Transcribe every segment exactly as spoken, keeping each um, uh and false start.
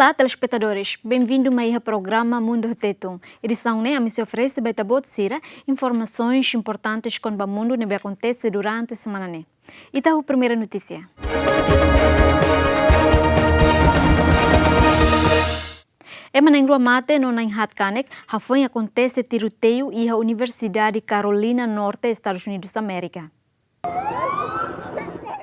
Olá, telespetadores. Bem-vindo mai iha programa Mundu Tetun. Edisaun ne'e ami sei oferese ba ita-boot sira informasaun importante kona-ba mundu ne'ebé akontese durante semana ne'e. Ita ho primeira notísia. Ema na'in-rua mate no na'in-haat kanek hafoin akontese tiroteiu iha Universidade Carolina Norte, Estadus Unidus Amérika.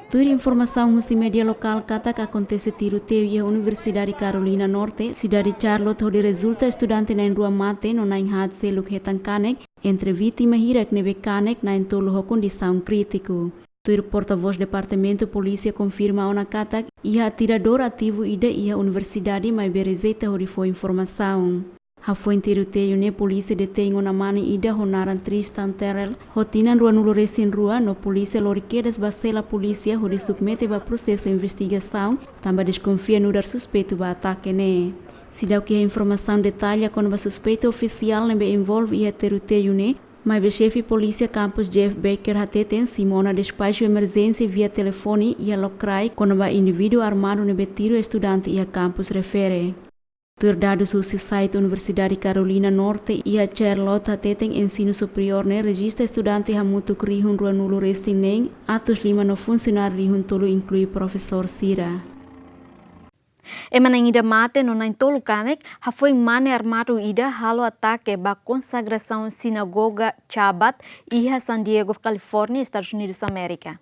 Tuir informasaun husi média lokál katak akontese tiroteiu iha Universidade Carolina Norte, sidade Charlotte, hodi rezulta estudante na'in-rua mate no na'in-haat seluk hetan kanek, entre vítima hirak ne'ebé kanek na'in-tolu ho kondisaun krítiku. Tuir portavós Departamentu Polísia konfirma ona katak iha atiradór ativu ida iha universidade, maibé rejeita hodi fó informasaun. Hafoin tiroteiu ne'e, polísia detein ona mane ida ho naran Tristan Terrell, ho tinan ruanulu-resin-rua, no polísia lori kedas ba sela polísia hodi submete ba prosesu investigasaun, tanba deskonfia nu'udar suspeitu ba atake ne'e. Seidauk iha informasaun detalla kona-ba suspeitu ofisiál ne'ebé envolve iha tiroteiu ne'e, maibé xefe polísia kampus Jeff Baker hateten simu ona despaxu emerjénsia via telefone iha lokraik kona-ba indivíduu armadu ne'ebé tiru estudante iha kampus refere. Tuir dadus husi site Universidade Carolina Norte iha Charlotte hateten ensinu superiór ne'e rejista estudante hamutuk rihun ruanulu-resin-neen atus lima no funsionáriu rihun tolu, inklui profesór sira. Ema na'in-ida mate no na'in-tolu kanek hafoin mane armadu ida halo atake ba konsagrasaun sinagoga Shabbat iha San Diego, Califórnia, Estadus Unidus Amérika.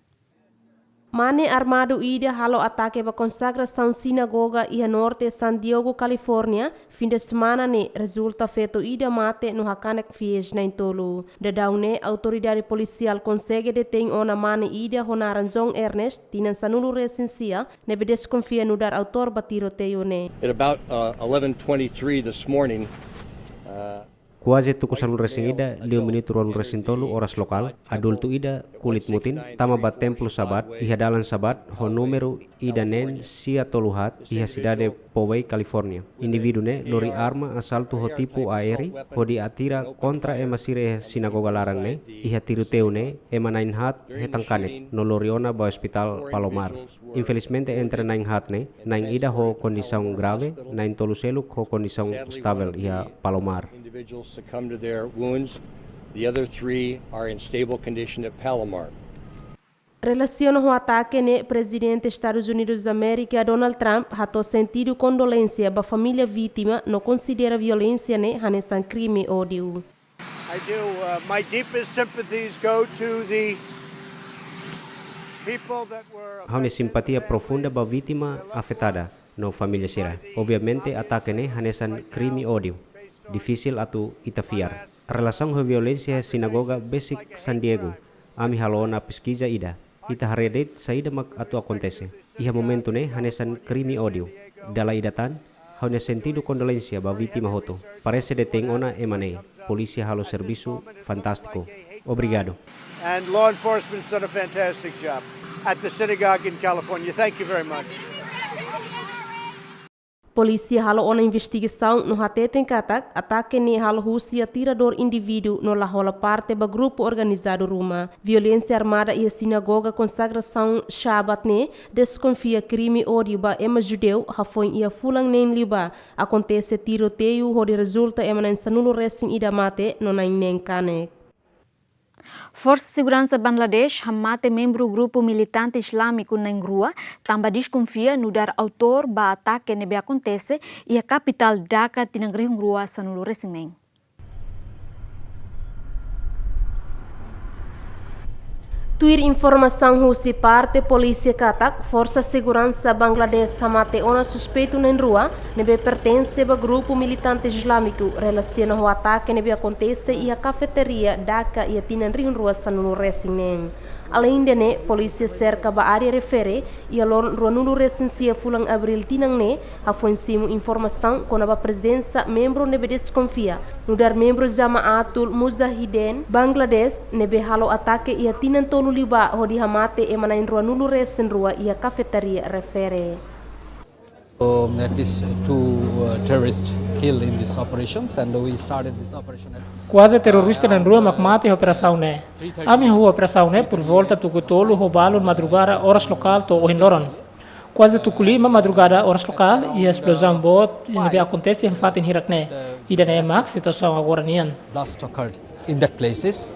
Mane armadu ida halo atake ba konsagrasaun sinagoga iha norte San Diego, Califórnia, fin de semana ne'e, rezulta feto ida mate no hakanek fies na'in-tolu. Daudaun ne'e, autoridade polisiál konsege detein ona mane ida ho naran John Ernest, tinan sanulu-resin-sia, ne'ebé deskonfia nu'udar autór ba tiroteiu ne'e. At about, uh, eleven twenty-three this morning, uh, Kuaze tuku sanulu-resin-ida, liu minutu ruanulu-resin-tolu oras lokál, adultu ida kulit mutin tama ba templu Shabbat iha dalan Shabbat ho númeru ida neen sia tolu haat iha sidade Poway, Califórnia. Indivíduu ne'e lori arma asaltu ho tipu A R hodi atira kontra ema sira iha sinagoga laran ne'e. Iha tiroteiu ne'e ema na'in-haat hetan kanek no lori ona ba ospitál Palomar. Infelizmente, entre na'in-haat ne'e, na'in-ida ho kondisaun grave, na'in-tolu seluk ho kondisaun estavel iha Palomar. Individuals succumb to their wounds. The other three are in stable condition at Palomar. Relasiona ho atake ne'e, Prezidente Estadus Unidus Amérika, Donald Trump, hato'o sentidu kondolénsia ba família vítima no konsidera violénsia ne'e hanesan krime ódiu. I do. Uh, my deepest sympathies go to the people that were affected. Ha'u-nia simpatia profunda ba vítima afetada no família sira. Obviamente, atake ne'e hanesan krime ódiu. Difisil atu ita fiar. Relasaun ho violénsia iha sinagoga besik San Diego, ami halo ona peskiza ida. Ita haree de'it saida mak atu akontese. Iha momentu ne'e hanesan krime ódiu. Dala ida tan, ha'u-nia sentidu kondolénsia ba vítima hotu. Parese detein ona ema ne'e. Polísia halo servisu fantástiku. Obrigadu. And law enforcement's done a fantastic job at the synagogue in California. Thank you very much. Polísia halo ona investigasaun no hateten katak atake ne'e halo husi atiradór indivíduu no la hola parte ba grupu organizadu ruma. Violénsia armada iha sinagoga konsagrasaun Shabbat ne'e deskonfia krime ódiu ba ema judeu hafoin iha fulan neen liubá akontese tiroteiu hodi rezulta ema na'in sanulu-resin-ida mate no na'in-neen kanek. Forsa Seguransa Bangladesh hamate membru grupu militante islamiku na'in-rua, tanba deskonfia nu'udar autór ba atake ne'ebé akontese iha kapitál Dhaka tinan rihun rua sanulu-resin-neen. Tuir informasaun husi parte polísia katak, Forsa Seguransa Bangladesh hamate ona suspeitu na'in-rua, ne'ebé pertense ba grupu militante islamiku, relasiona ho atake ne'ebé akontese iha kafeteria Dhaka iha tinan rihun rua sanulu-resin-neen. Aleinde ne'e, polísia serka ba área refere iha loron ruanulu-resin-sia fulan Abríl tinan ne'e, hafoin simu informasaun kona-ba prezensa membru ne'ebé deskonfia nu'udar membru Jamaatul Mujahideen Bangladesh ne'ebé halo atake iha tinan tolu liubá hodi hamate ema na'in ruanulu-resin-rua iha kafeteria refere. Um, at least two, uh, terrorists killed in these operations, and we started this operation at, Kuaze terrorista na'in-rua mak mate iha operasaun ne'e. Ami hahú operasaun ne'e por volta tuku tolu ho balun madrugada oras lokál to'o ohin loron. Kuaze tuku lima madrugada oras lokál, iha esplozaun boot ne'ebé akontese iha fatin hirak ne'e. Ida-ne'e mak situasaun agora nian. Blast occurred in that places.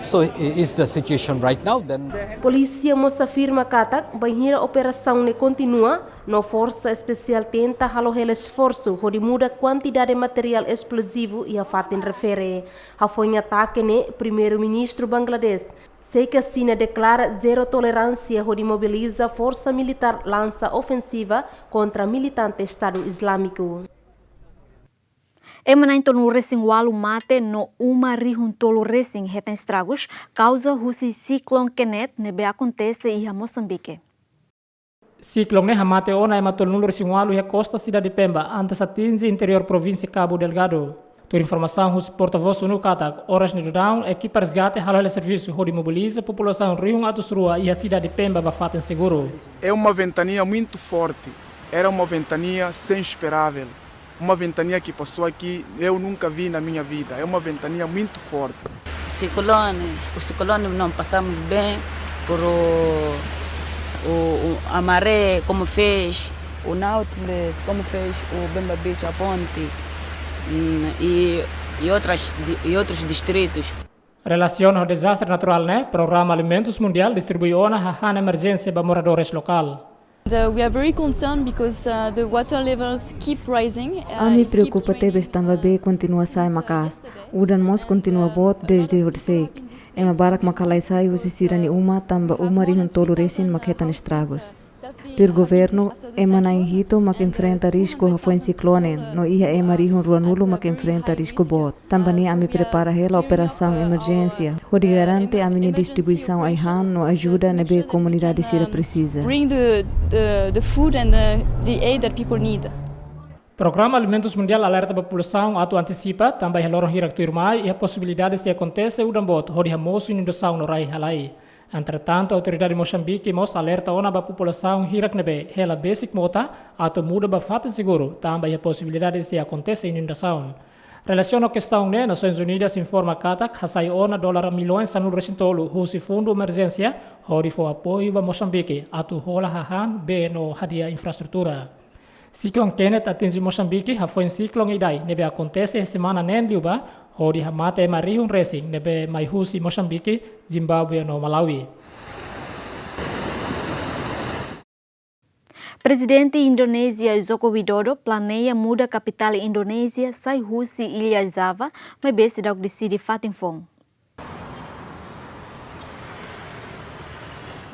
So i-, is the situation right now, then. Polísia mós afirma katak bainhira operasaun ne'e kontinua, no forsa espesiál tenta halo hela esforsu hodi muda kuantidade materiál esplozivu iha fatin refere. Hafoin atake ne'e, Primeiru-Ministru Bangladesh, Sheikh Hasina deklara zero toleránsia hodi mobiliza forsa militár lansa ofensiva kontra militante Estadu Izlámiku. Ema na'in tolunulu-resin-ualu mate no uma rihun tolu resin hetan estragus, kauza husi siklone Kenneth ne'ebé akontese iha Mosambike. Siklone ne'e hamate ona ema tolunulu-resin-ualu iha kosta sidade Pemba, antes atinje interiór provínsia Cabo Delgado. Tuir informasaun husi portavós ONU katak, oras ne'e daudaun, ekipa resgate halo hela servisu hodi mobiliza populasaun rihun atus rua iha sidade Pemba ba fatin seguru. É uma ventania muito forte, era uma ventania sem esperável. Uma ventania que passou aqui, eu nunca vi na minha vida. É uma ventania muito forte. O ciclone, o ciclone não passamos bem, por o, o, o, a maré como fez, o Nautilus como fez o Bemba Beach, a ponte, hum, e, e outras di-, e outros distritos. Relasiona ho dezastre naturál ne'e, Programa Alimentus Mundiál distribui ona hahán emerjénsia ba moradores lokál. And, uh, we are very concerned because, uh, the water levels keep rising, uh, Ami it keeps preokupa raining, tebes tanba uh, bee kontinua sai maka'as. Udan mós kontinua boot dezde ohin. Ema barak mak halai sai husi sira-nia uma tanba uma rihun tolu resin mak hetan estragus. Tuir governu, ema na'in hitu mak enfrenta risku hafoin siklone, no iha ema rihun ruanulu mak enfrenta risku boot. Tanba ne'e ami prepara hela operasaun emerjénsia, hodi garante ami-nia distribuisaun ai-han no ajuda ne'ebé komunidade sira presiza. Bring the, the, the food and the, the aid that people need. Programa Alimentus Mundiál alerta ba populasaun atu antisipa, tanba iha loron hirak tuirmai, iha posibilidade sei akontese udan boot, hodi hamosu inundasaun no rai halai. Entretantu, autoridade Mosambike mós alerta ona ba populasaun hirak ne'ebé hela besik mota atu muda ba fatin seguru, tanba iha posibilidade sei akontese inundasaun. Relasiona ho kestaun ne'e, Nasoins Unidas informa katak hasai ona dolar millaun sanulu-resin-tolu husi fundu emerjénsia hodi fó apoiu ba Mosambike atu hola hahán, bee no hadi'a infraestrutura. Siklone Kenneth atinje Mosambike hafoin siklone Idai ne'ebé akontese semana neen liubá, hodi hamate ema rihun resin ne'ebé mai husi Mosambike, Zimbábue no Malawi. Prezidente Indonézia Joko Widodo planeia muda kapitál Indonézia sai husi illa Java, maibé seidauk deside fatin foun.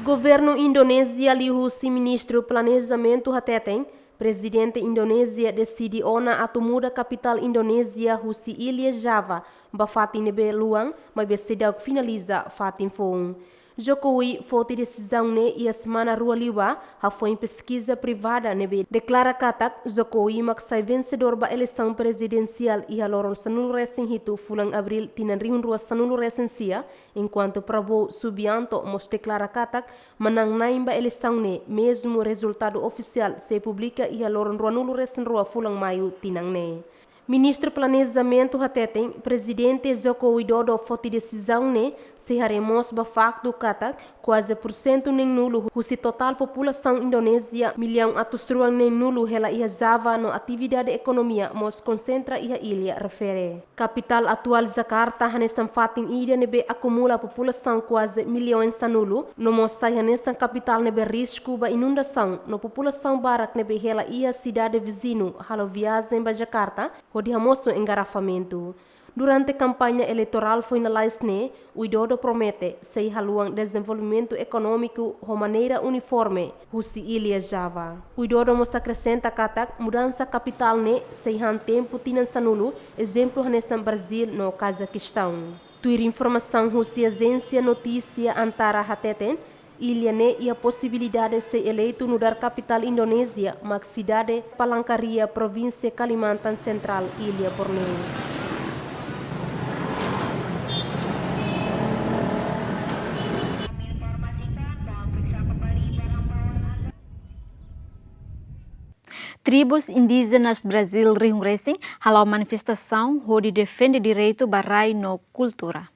Governu Indonézia liuhusi Ministru Planejamentu hateten, Prezidente Indonézia deside ona atu muda kapitál Indonézia husi illa Java ba fatin ne'ebé luan, maibé seidauk finaliza fatin foun. Jokowi foti desizaun ne'e iha semana rua liubá, hafoin peskiza privada ne'ebé deklara katak Jokowi mak sai vensedór ba eleisaun prezidensiál iha loron sanulu-resin-hitu fulan Abríl tinan rihun rua sanulu-resin-sia, enkuantu Prabowo Subianto mós deklara katak manán-na'in ba eleisaun ne'e, mezmu rezultadu ofisiál sei publika iha loron ruanulu-resin-rua fulan Maiu tinan ne'e. Ministru Planejamentu hateten, Prezidente Joko Widodo foti desizaun ne'e sei haree mós ba faktu katak kuaze pursentu neenulu husi totál populasaun Indonézia, millaun atus rua neenulu, hela iha Java no atividade ekonomia mós konsentra iha illa refere. Kapitál atuál Jakarta hanesan fatin ida ne'ebé akumula populasaun kuaze millaun sanulu, no mós sai hanesan kapitál ne'ebé risku ba inundasaun, no populasaun barak ne'ebé hela iha sidade viziñu halo viajen ba Jakarta hodi hamosu engarrafamentu. Durante kampaña eleitorál foin lalais ne'e, Widodo promete sei haluan dezenvolvimentu ekonómiku ho maneira uniforme husi illa Java. Widodo mós akresenta katak mudansa kapitál ne'e sei han tempu tinan sanulu, ezemplu hanesan Brazíl no Kazakstaun. Tuir informasaun husi ajénsia notísia Antara hateten, illa ne'e iha posibilidade sei eleitu nu'udar kapitál Indonézia, mak sidade Palangkaraya, provínsia Kalimantan Sentrál, illa Borneo. Tribus indíjenas Brazíl rihun resin hala'o manifestasaun hodi defende direitu ba rai no kultura.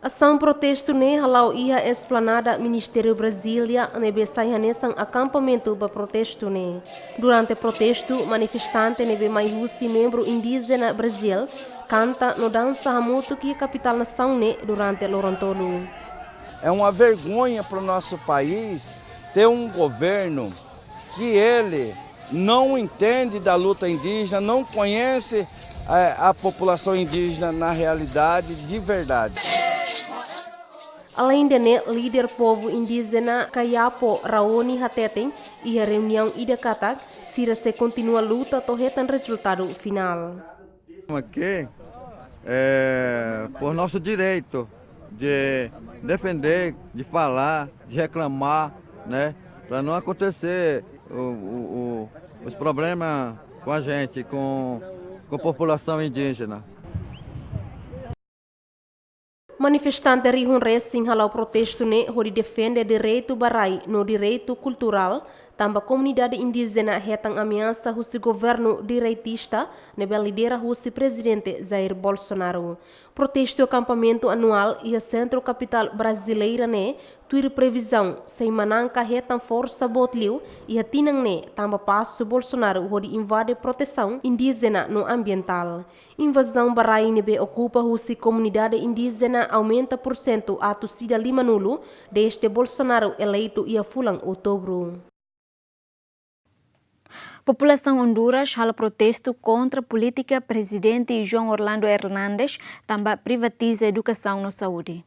Asaun protestu ne'e hala'o iha esplanada Ministériu Brasília, ne'ebé sai hanesan akampamentu ba protestu ne'e. Durante protestu, manifestante ne'ebé mai husi membru indíjena Brazil kanta no dansa hamutuk iha kapitál nasaun ne'e durante loron tolu. É uma vergonha para o nosso país ter um governo que ele não entende da luta indígena, não conhece a, a população indígena na realidade de verdade. Alende ne'e, líder povu indíjena Kayapo Raoni hateten iha reuniaun ida katak sira sei kontinua luta to'o hetan rezultadu finál. Aqui é por nosso direito de defender, de falar, de reclamar, né? Para não acontecer o, o, o, os problemas com a gente, com, com a população indígena. Manifestante rihun resin hala'o protestu ne'e hodi defende direitu ba rai no direitu kulturál, tanba komunidade indíjena hetan ameasa husi governu direitista ne'ebé lidera husi Prezidente Jair Bolsonaro. Protestu akampamentu anuál iha sentru kapitál brasileira ne'e, tuir previzaun, sei manán ka hetan forsa boot liu iha tinan ne'e, tanba pasu Bolsonaro hodi invade protesaun indíjena no ambientál. Invazaun ba rai ne'ebé okupa husi komunidade indíjena aumenta pursentu atus ida limanulu dezde Bolsonaro eleitu iha fulan Outubru. Populasaun Honduras halo protestu kontra polítika Prezidente João Orlando Hernandes tanba privatiza edukasaun no saúde.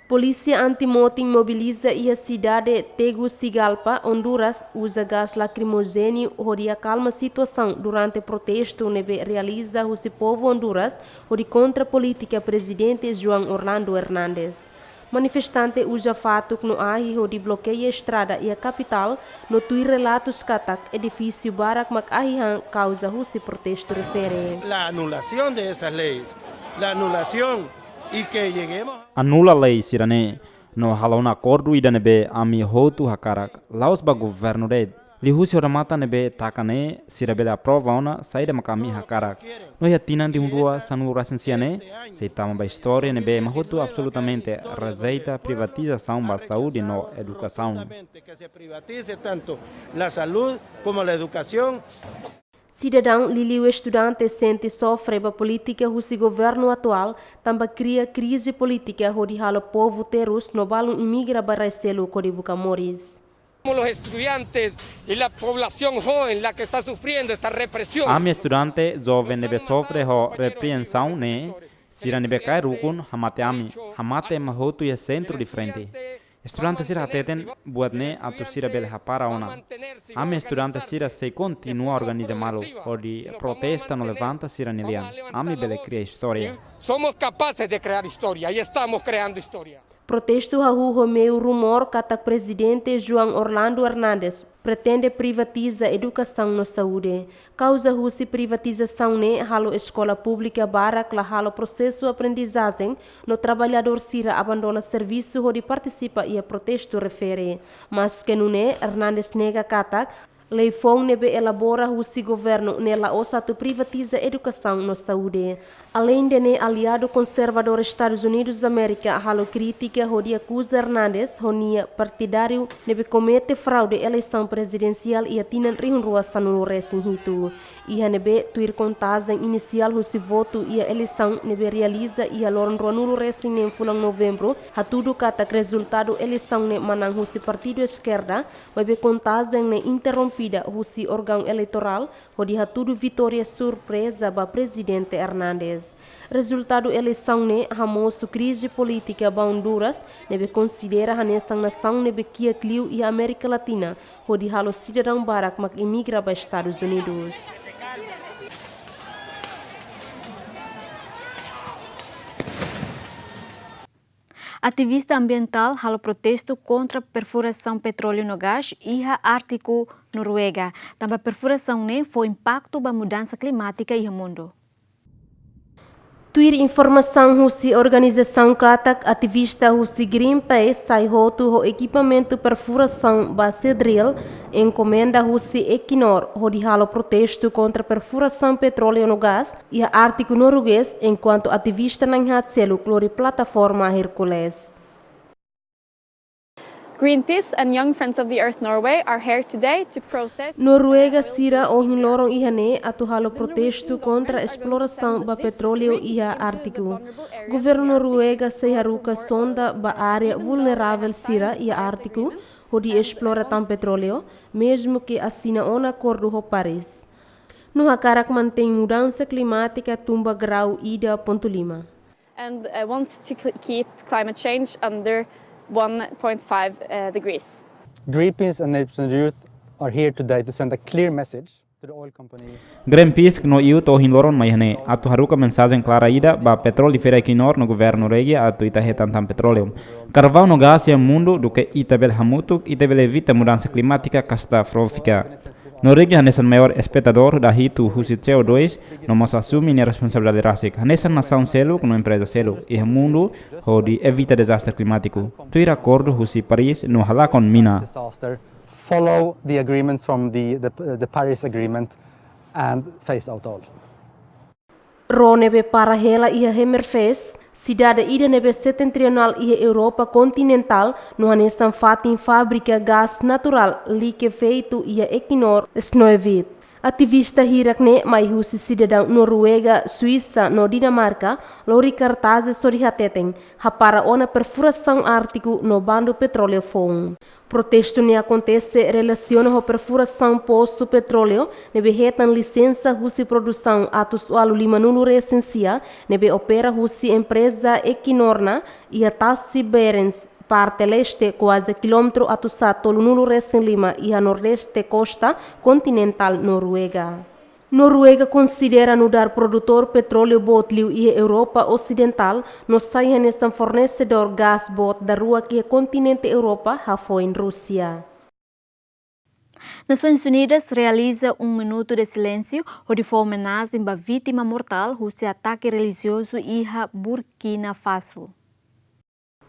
Polísia anti-motin mobiliza iha sidade Tegucigalpa, Honduras, uza gás lakrimojéniu hodi akalma situasaun durante protestu ne'ebé realiza husi povu Honduras hodi kontra polítika Prezidente João Orlando Hernandes. Manifestante uza fatuk no ahi hodi blokeia estrada iha kapitál, no tuir relatus katak edifísiu barak mak ahi han kauza husi protestu refere. La anulación de esas leyes, la anulación y que lleguemos Anula lei sira-ne'e, no halo ona akordu ida ne'ebé ami hotu hakarak, la'ós ba governu de'it. Liuhusi odamatan ne'ebé taka ne'e, sira bele aprova ona saida mak ami hakarak. No iha tinan rihun rua sanulu resin sia ne'e, sei tama ba istória ne'ebé ema hotu absolutamente rejeita privatizasaun ba saúde no edukasaun. Que se privatice tanto la salud como la educación. Sidadaun liuliu estudante sente sofre ba polítika husi governu atuál, tanba kria krize polítika hodi halo povu terus no balun imigra ba rai seluk hodi buka moris. Como los estudiantes y la población joven la que está sufriendo esta represión. Ami estudante joven ne'ebé sofre ho repreensaun ne'e, sira ne'ebé kaer ukun hamate ami, hamate ema hotu iha sentru di frente. Estudante sira hateten buat ne'e atu sira bele hapara ona. Ami estudante sira sei kontinua organiza malu hodi protesta no levanta sira-nia lian. Ami bele kria istória. Somos capaces de crear historia y estamos creando historia. Protestu hahú ho meiu rumór katak Prezidente João Orlando Hernandes pretende privatiza edukasaun no saúde. Kauza husi privatizasaun ne'e halo eskola públika barak la halo prosesu aprendizajen no traballadór sira abandona servisu hodi partisipa iha protestu refere. Maske nune'e, Hernandes nega katak lei foun ne'ebé elabora husi governu ne'e la'ós atu privatiza edukasaun no saúde. Alende ne'e, aliadu konservadór Estadus Unidus Amérika halo krítika hodi akuza Hernandes ho nia partidáriu ne'ebé komete fraude eleisaun prezidensiál iha tinan rihun rua sanulu resin hitu. Iha ne'ebé tuir kontajen inisiál husi votu iha eleisaun ne'ebé realiza iha loron ruanulu resin neen fulan Novembru, hatudu katak rezultadu eleisaun ne'e manán husi partidu eskerda, maibé kontajen ne'e interrompida husi órgaun eleitorál hodi hatudu vitória surpreza ba Prezidente Hernandes. Rezultadu eleisaun ne'e hamosu krize polítika ba Honduras, ne'ebé konsidera hanesan nasaun ne'ebé kiak liu iha Amérika Latina, hodi halo sidadaun barak mak imigra ba Estadus Unidus. Ativista ambientál halo protestu kontra perfurasaun petróleu no gás iha Ártiku, Noruega, tanba perfurasaun ne'e fó impaktu ba mudansa klimátika iha mundu. Tuir informasaun husi organizasaun katak, ativista husi Greenpeace sai hotu ho ekipamentu perfurasaun ba Seadrill, enkomenda husi Equinor, hodi halo protestu kontra perfurasaun petróleu no gás iha Ártiku Noruegés, enkuantu ativista na'in-haat seluk lori plataforma Hércules. Greenpeace and Young Friends of the Earth Norway are here today to protest. Noruega sira ohin loron iha ne'e atu halo protestu kontra esplorasaun ba petróleu iha Ártiku. Governu Noruega sei haruka sonda ba área vulneravel sira iha Ártiku, hodi esplora tan petróleu, mezmu ke asina ona akordu ho Paris. No hakarak mantein mudansa klimátika tun ba grau ida pontu lima. And, uh, wants to cl-, keep climate change under one point five, uh, degrees. Greenpeace and Nature Youth are here today to send a clear message to the oil company. Greenpeace no Youth ohin loron mai iha ne'e atu haruka mensajen klara ida ba petrolifera Equinor no governu Noruega atu ita hetan tan petróleu, karvaun no gás iha mundu, duké ita bele hamutuk, ita bele evita mudansa klimátika katastrófika. Noruega hanesan maiór esportadór dahitu husi C O dois, no mós asume nia responsabilidade rasik hanesan nasaun seluk no empreza seluk iha mundu hodi evita dezastre klimátiku, tuir akordu husi Paris no halakon mina. Disaster. Follow the agreements from the, the, the Paris Agreement and phase out oil. Ró ne'ebé para hela iha Hammerfest, sidade ida ne'ebé setentrionál iha Europa kontinentál, no hanesan fatin fábrika gás naturál liquefeito iha Equinor Snøhvit. Ativista hirak-ne'e mai husi sidadaun Noruega, Suisa no Dinamarka, lori kartazes hodi hateten, hapara ona perfurasaun Ártiku no bandu petróleu foun. Protestu ne'e akontese relasiona ho perfurasaun posu petróleu ne'ebé hetan lisensa husi produsaun atus ualu limanulu resin sia, ne'ebé opera husi empreza Equinor nian, iha tasi Berens, parte leste, kuaze kilómetru atus haat tolunulu resin lima iha nordeste kosta kontinentál Noruega. Noruega konsidera nu'udar produtór petróleu boot liu iha Europa Osidentál, no sai hanesan fornesedór gás boot daruak iha kontinente Europa, hafoin Rúsia. Nasoins Unidas realiza um minuto de silêncio hodi fó omenajen ba vítima mortál husi atake relijiozu iha Burkina Faso.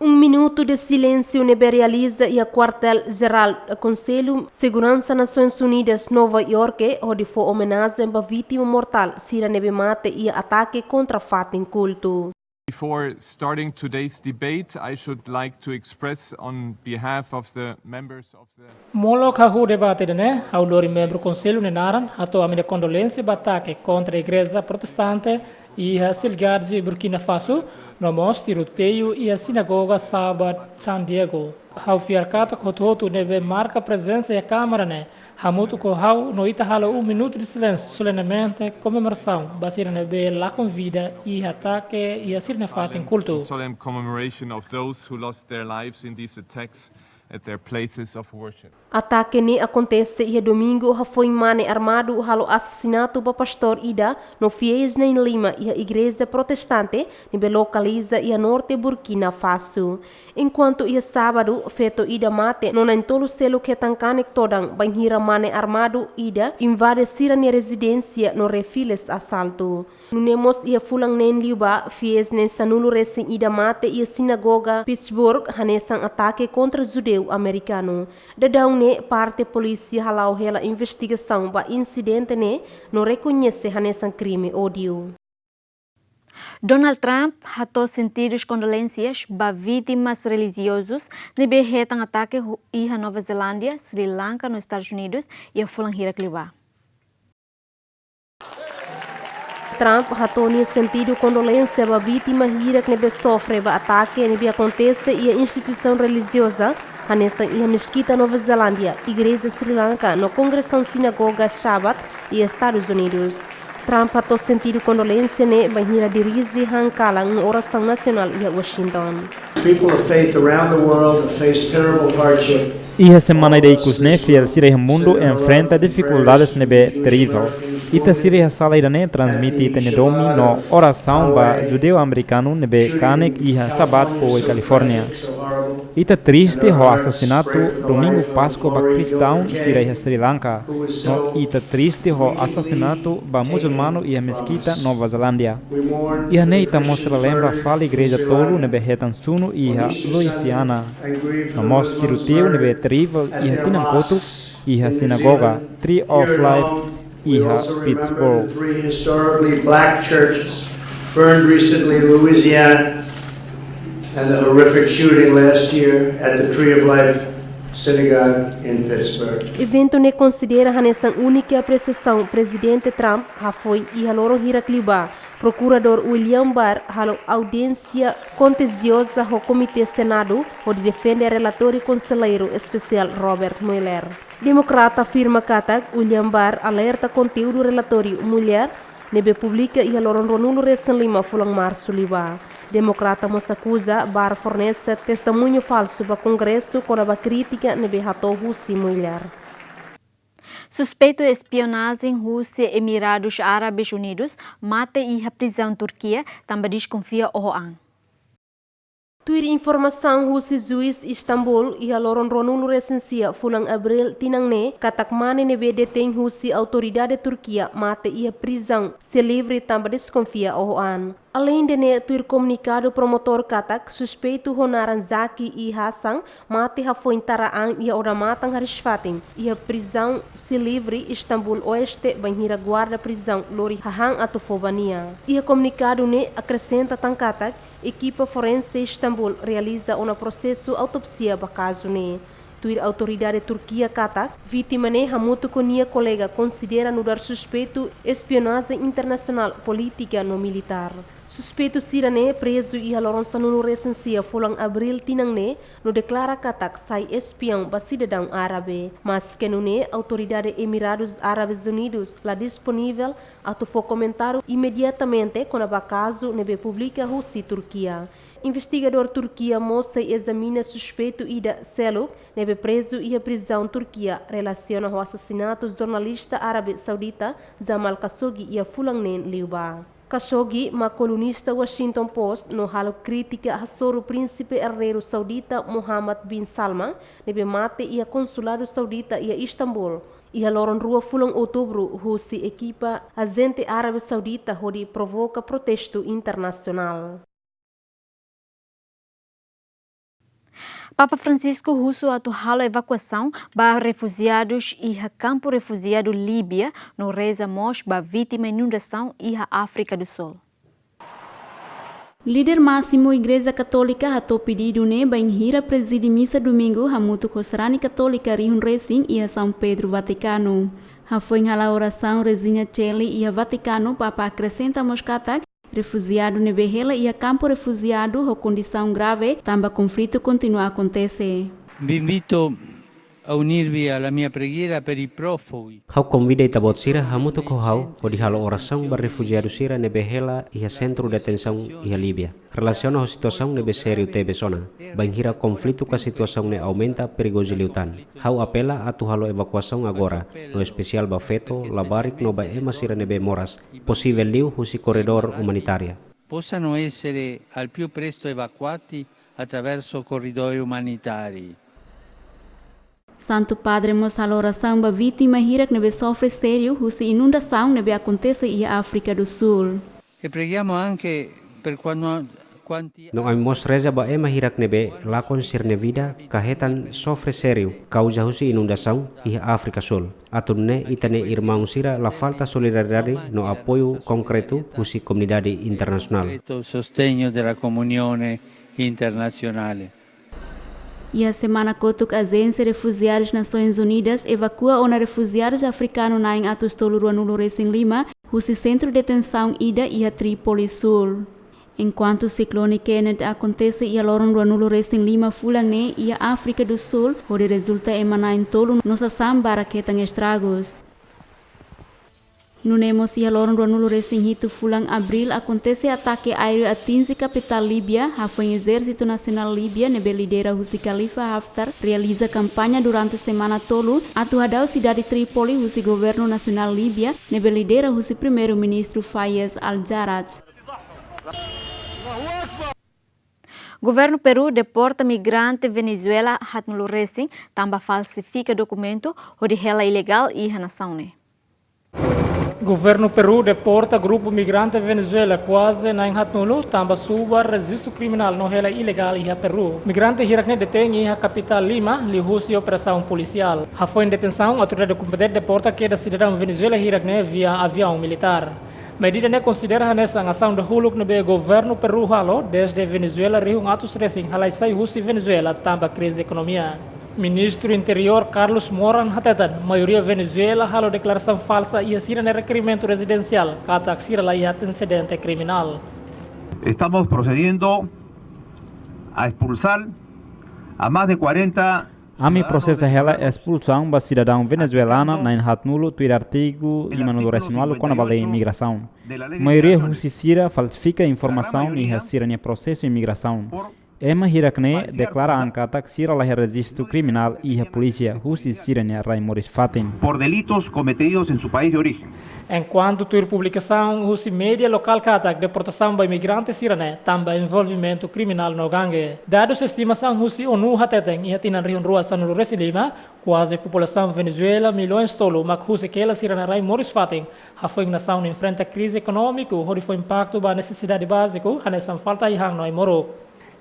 Um minuto de silêncio ne'ebé realiza iha Kuartél Jerál Konsellu Seguransa Nasoins Unidas, Nova Iorke, hodi fó omenajen ba vítima mortál sira ne'ebé mate iha atake kontra fatin kultu. Before starting today's debate, I should like to express on behalf of the members of the Molok hahú debate ida-ne'e, ha'u lori membru konsellu nia naran, hato'o ami-nia kondolénsia ba atake kontra igreja protestante iha Silgadji, Burkina Faso, no mós tiroteiu iha sinagoga Sabat San Diego. Ha'u fiar katak hotu-hotu ne'ebé marka prezensa iha Kámara ne'e, hamutuk ho ha'u no ita halo um minuto de silêncio, solenemente komemorasaun ba sira ne'ebé lakon vida iha atake iha sira-nia fatin kultu. Solemn commemoration of those who lost their lives in these attacks at their places of worship. Atake ne'e akontese iha Domingu hafoin mane armadu halo asasinatu ba pastór ida no fiéis na'in-lima iha igreja protestante ne'ebé lokaliza iha norte Burkina Faso. Enkuantu iha Sábadu, feto ida mate no na'in-tolu seluk hetan kanek todan bainhira mane armadu ida invade sira-nia rezidénsia no refiles asaltu. Nune'e mós iha fulan neen liubá, fiéis na'in-sanulu resin ida mate iha sinagoga Pittsburgh hanesan atake kontra judeu amerikanu. Daudaun ne'e parte polísia hala'o hela investigasaun ba insidente ne'e no rekoñese hanesan krime ódiu. Donald Trump hato'o sentidos kondolénsias ba vítimas relijiozus ne'ebé hetan atake hu-, iha Nova Zelándia, Sri Lanka no Estadus Unidus iha fulan hirak liubá. Trump hato'o nia sentidu kondolénsia ba vítima hirak ne'ebé sofre ba atake ne'ebé akontese iha instituisaun relijioza, hanesan iha meskita Nova Zelándia, igreja Sri Lanka no kongresaun sinagoga Sabat iha Estadus Unidus. Trump hato'o sentidu kondolénsia ne'e bainhira dirije han kalan orasaun nasionál iha Washington. People of faith around the world have faced terrible hardship. Iha semana ida ikus ne'e, fiél sira iha mundu enfrenta difikuldades ne'ebé terivel. Ita sira iha sala ida-ne'e transmite ita-nia domin no orasaun ba judeu amerikanu ne'ebé kanek iha Sabat Point, California. Ita triste ho asasinatu Domingu Páskua ba kristaun sira iha Sri Lanka, no ita triste ho asasinatu ba musulmanu iha meskita Nova Zelándia. Iha ne'e ita mós relembra fali igreja tolu ne'ebé hetan sunu iha Louisiana. No mós tiroteiu ne'ebé terrível iha tinan kotuk iha sinagoga Tree of Life iha Pittsburgh. Three historically black churches burned recently in Louisiana, and the horrific shooting last year at the Tree of Life Synagogue in Pittsburgh. Eventu ne'e konsidera hanesan únika apresiasaun Prezidente Trump hafoin iha loron hirak liubá Prokuradór William Barr halo audiénsia kontencioza ho Komité Senadu hodi defende relatóriu Konselleiru Espesiál Robert Mueller. Demokrata afirma katak William Barr alerta konteúdu relatóriu Mueller ne'ebé publika iha loron ruanulu resin lima fulan Marsu liubá. Demokrata mós akuza Barr fornese testemuñu falsu ba Kongresu kona-ba krítika ne'ebé hato'o husi Mueller. Suspeitu espionajen husi Emiradus Árabes Unidus mate iha prizaun Turkia, tanba deskonfia oho an. Tuir informasaun husi juís Istambul, iha loron ruanulu resin sia fulan Abríl tinan ne'e, katak mane ne'ebé detein husi autoridade Turkia mate iha prizaun Silivri tanba deskonfia oho an. Aleinde ne'e, tuir komunikadu promotór katak, suspeitu ho naran Zaki i Hasan mate hafoin tara an iha odamatan hariis-fatin iha prizaun Silivri, Istambul Oeste, bainhira guarda prizaun lori hahán atu fó ba nia. Iha komunikadu ne'e akresenta tan katak, ekipa forense Istambul realiza ona prosesu autópsia ba kazu ne'e. Tuir autoridade Turkia katak, vítima ne'e hamutuk ho nia kolega konsidera nu'udar suspeitu espionajen internasionál, polítika no militár. Suspeitu sira-ne'e prezu iha loron sanulu resin sia fulan Abríl tinan ne'e, no deklara katak sai espiaun ba sidadaun árabe. Maske nune'e, autoridade Emiradus Árabes Unidus la disponivel atu fó komentáriu imediatamente kona-ba kazu ne'ebé publika husi Turkia. Investigadór Turkia mós sei ezamina suspeitu ida seluk ne'ebé prezu iha prizaun Turkia relasiona ho asasinatu jornalista Árabe Saudita Jamal Khashoggi iha fulan neen liubá. Khashoggi mak kolunista Washington Post no halo krítika hasoru Príncipe Herdeiru Saudita Mohammed bin Salman ne'ebé mate iha konsuladu Saudita iha Istambul iha loron rua fulan Outubru husi ekipa ajente Árabe Saudita hodi provoka protestu internasionál. Papa Francisco husu atu halo evakuasaun ba refujiadus iha kampu refujiadu Líbia no reza mós ba vítima inundasaun iha Áfrika do Sul. Líder másimu Igreja Katólika hato'o pedidu ne'e bainhira prezide misa Domingu hamutuk ho sarani Katólika rihun resin iha São Pedro, Vatikanu. Hafoin hala'o orasaun Regina Caeli iha Vatikanu, Papa akresenta mós katak, refujiadu ne'ebé hela iha kampu refujiadu ho kondisaun grave tanba konflitu kontinua akontese. Vi invito a unirvi alla mia preghiera per i profughi. Ha'u konvida ita-boot sira hamutuk ho ha'u hodi halo orasaun ba refujiadu sira ne'ebé hela iha sentru detensaun iha Líbia. Relasiona ho situasaun ne'ebé sériu tebes ona, bainhira konflitu ka situasaun ne'e aumenta perigozu liután. Ha'u apela atu halo evakuasaun agora, no espesiál ba feto, labarik no ba ema sira ne'ebé moras posivel liu husi koridór umanitária. Possano essere al più presto evacuati attraverso corridoi umanitari. Santu Padre mós halo orasaun ba vítima hirak ne'ebé sofre sériu husi inundasaun ne'ebé akontese iha Áfrika do Sul. E preghiamo anche per quando, quanti... No ami mós reza ba ema hirak ne'ebé lakon sira-nia vida ka hetan sofre sériu kauza husi inundasaun iha Áfrika Sul. Atu nune'e ita-nia irmaun sira la falta solidariedade no apoiu konkretu husi komunidade internasionál. Concreto sostegno della comunione internazionale. Iha semana kotuk Ajénsia Refujiadus Nasoins Unidas evakua ona refujiadus afrikanu na'in atus tolu ruanulu resin lima husi sentru detensaun ida iha Trípoli Sul. Enkuantu siklone Kenneth akontese iha loron ruanulu resin lima fulan ne'e iha Áfrika do Sul, hodi rezulta ema na'in tolu no sasán barak hetan estragus. Nune'e mós iha loron ruanulu resin hitu fulan Abríl akontese atake aéreu atinje kapitál Líbia, hafoin Ezérsitu Nasionál Líbia ne'ebé lidera husi Khalifa Haftar realiza kampaña durante semana tolu atu hadau sidade Trípoli husi governu nasionál Líbia ne'ebé lidera husi Primeiru-Ministru Fayez Al-Sarraj. Governu Peru deporta migrante Venezuela haatnulu resin tanba falsifika dokumentu hodi hela ilegál iha nasaun ne'e. Governu Peru deporta grupu migrante Venezuela kuaze na'in haatnulu tanba subar rejistu kriminál no hela ilegál iha Peru. Migrante hirak-ne'e detein iha kapitál Lima liuhusi operasaun polisiál. Hafoin detensaun, autoridade kompetente deporta kedas sidadaun Venezuela hirak-ne'e via aviaun militár. Medida ne'e konsidera hanesan asaun dahuluk ne'ebé governu Peru halo dezde Venezuela rihun atus resin halai sai husi Venezuela tanba krize ekonomia. Ministru Interiór Carlos Moran hateten, maioria Venezuela halo deklarasaun falsa iha sira-nia rekerimentu rezidensiál katak sira la iha antesedente kriminál. Estamos procediendo a expulsar a más de cuarenta ciudadanos venezolanos. Ami prosesa hela espulsaun ba sidadaun venezuelana na'in haatnulu tuir artigu limanulu resin ualu kona-ba lei imigrasaun. Maioria husi sira falsifika informasaun iha sira-nia prosesu imigrasaun. Ema hirak-ne'e deklara an katak sira la iha rejistu kriminál iha polísia husi sira-nia rai moris-fatin. Por delitos cometidos en su país de origen. Enkuantu tuir publikasaun husi média lokál katak deportasaun ba imigrante sira-ne'e tanba envolvimentu kriminál no gange. Dadus estimasaun husi ONU hateten iha tinan rihun rua sanulu resin lima, kuaze populasaun Venezuela milhões tolu mak husik hela sira-nia rai moris-fatin, hafoin nasaun enfrenta krize ekonómiku hodi fó impaktu ba nesesidade báziku hanesan falta ai-han no ai-moruk.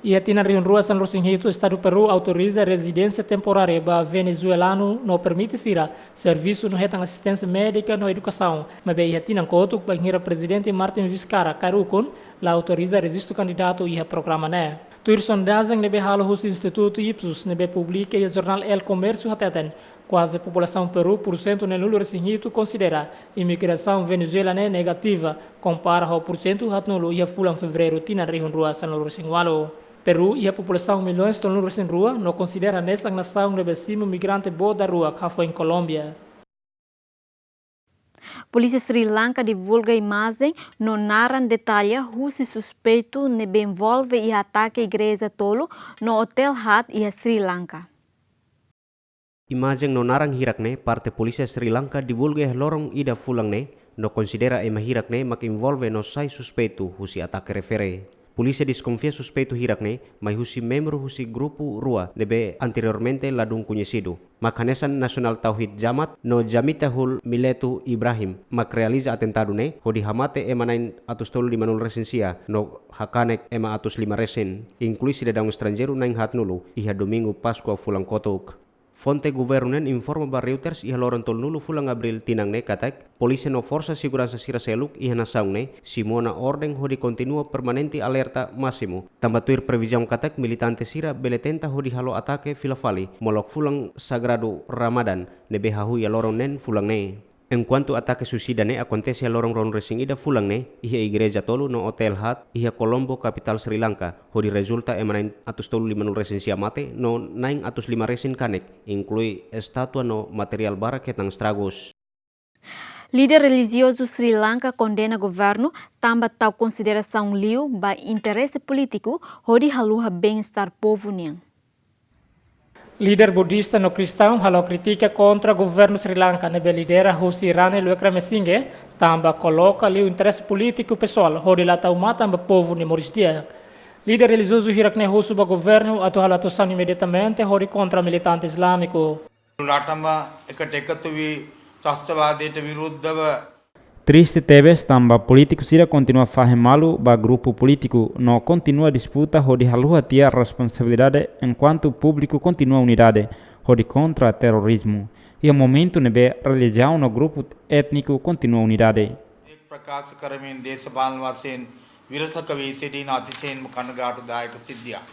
Iha tinan rihun rua sanulu resin hitu, Estadu Peru autoriza rezidénsia temporária ba venezuelanu no permite sira servisu no hetan asisténsia médika no edukasaun. Maibé iha tinan kotuk, bainhira Prezidente Martin Vizcarra kaer ukun, la autoriza rejistu kandidatu iha programa ne'e. Tuir sondajen ne'ebé halo husi Institutu Ipsos ne'ebé publika iha jornál El Comercio hateten, kuaze populasaun Peru pursentu neenulu resin hitu konsidera imigrasaun Venezuela ne'e negativa, kompara ho pursentu haatnulu iha fulan Fevereiru tinan rihun rua sanulu resin ualu. Peru iha populasaun milhões tolunulu resin rua no konsidera hanesan nasaun ne'ebé simu migrante boot daruak hafoin Kolómbia. Polísia Sri Lanka divulga imajen no naran detalla husi suspeitu ne'ebé envolve iha atake igreja tolu no otél haat iha Sri Lanka. Imajen no naran hirak-ne'e parte Polísia Sri Lanka divulga iha loron ida fulan ne'e, no konsidera ema hirak-ne'e mak envolve no sai suspeitu husi atake refere. Polísia deskonfia suspeitu hirak-ne'e mai husi membru husi grupu rua ne'ebé anteriormente ladún koñesidu, mak hanesan Nasionál Tauhid Jamaat no Jamitahul Miletu Ibrahim, mak realiza atentadu ne'e hodi hamate ema na'in atus tolu limanulu resin sia no hakanek ema atus lima resin, inklui sidadaun estranjeiru na'in haatnulu, iha Domingu Páskua fulan kotuk. Fonte governu nian informa ba Reuters iha loron tolunulu fulan Abríl tinan ne'e katak, polísia no forsa seguransa sira seluk iha nasaun ne'e simu ona orden hodi kontinua permanente alerta másimu, tanba tuir previzaun katak militante sira bele tenta hodi halo atake fila fali molok fulan sagradu Ramadan ne'ebé hahú iha loron neen fulan ne'e. Enkuantu atake suisida ne'e akontese iha loron ruanulu resin ida fulan ne'e, iha igreja tolu no otél haat, iha Kolombo, kapitál Sri Lanka, hodi rezulta ema na'in atus tolu limanulu resin sia mate, no na'in atus lima resin kanek, inklui estátua no materiál barak hetan estragus. Líder relijiozu Sri Lanka kondena governu tanba tau konsiderasaun liu ba interese polítiku hodi haluha bem-estar povu nian. Líder budista no kristaun halo krítika kontra governu Sri Lanka ne'ebé lidera husi Ranil Wickremesinghe, tanba koloka liu interese polítiku pesoál hodi la tau matan ba povu nia moris di'ak. Líder relijiozu hirak-ne'e husu ba governu atu halo atuasaun imediatamente hodi kontra militante islamiku. රටම එකට එකතු වී ත්‍රස්තවාදයට විරුද්ධව Triste tebes tanba polítiku sira kontinua fahe malu ba grupu polítiku no kontinua disputa hodi haluha tiha responsabilidade, enkuantu públiku kontinua unidade hodi kontra terorizmu. Iha momentu ne'ebé relijiaun no grupu étniku kontinua unidade. ප්‍රකාශ කරමින් දේශපාලන වශයෙන් විරසක වී සිටින අතිශයින්ම කනගාටුදායක සිද්ධියක්.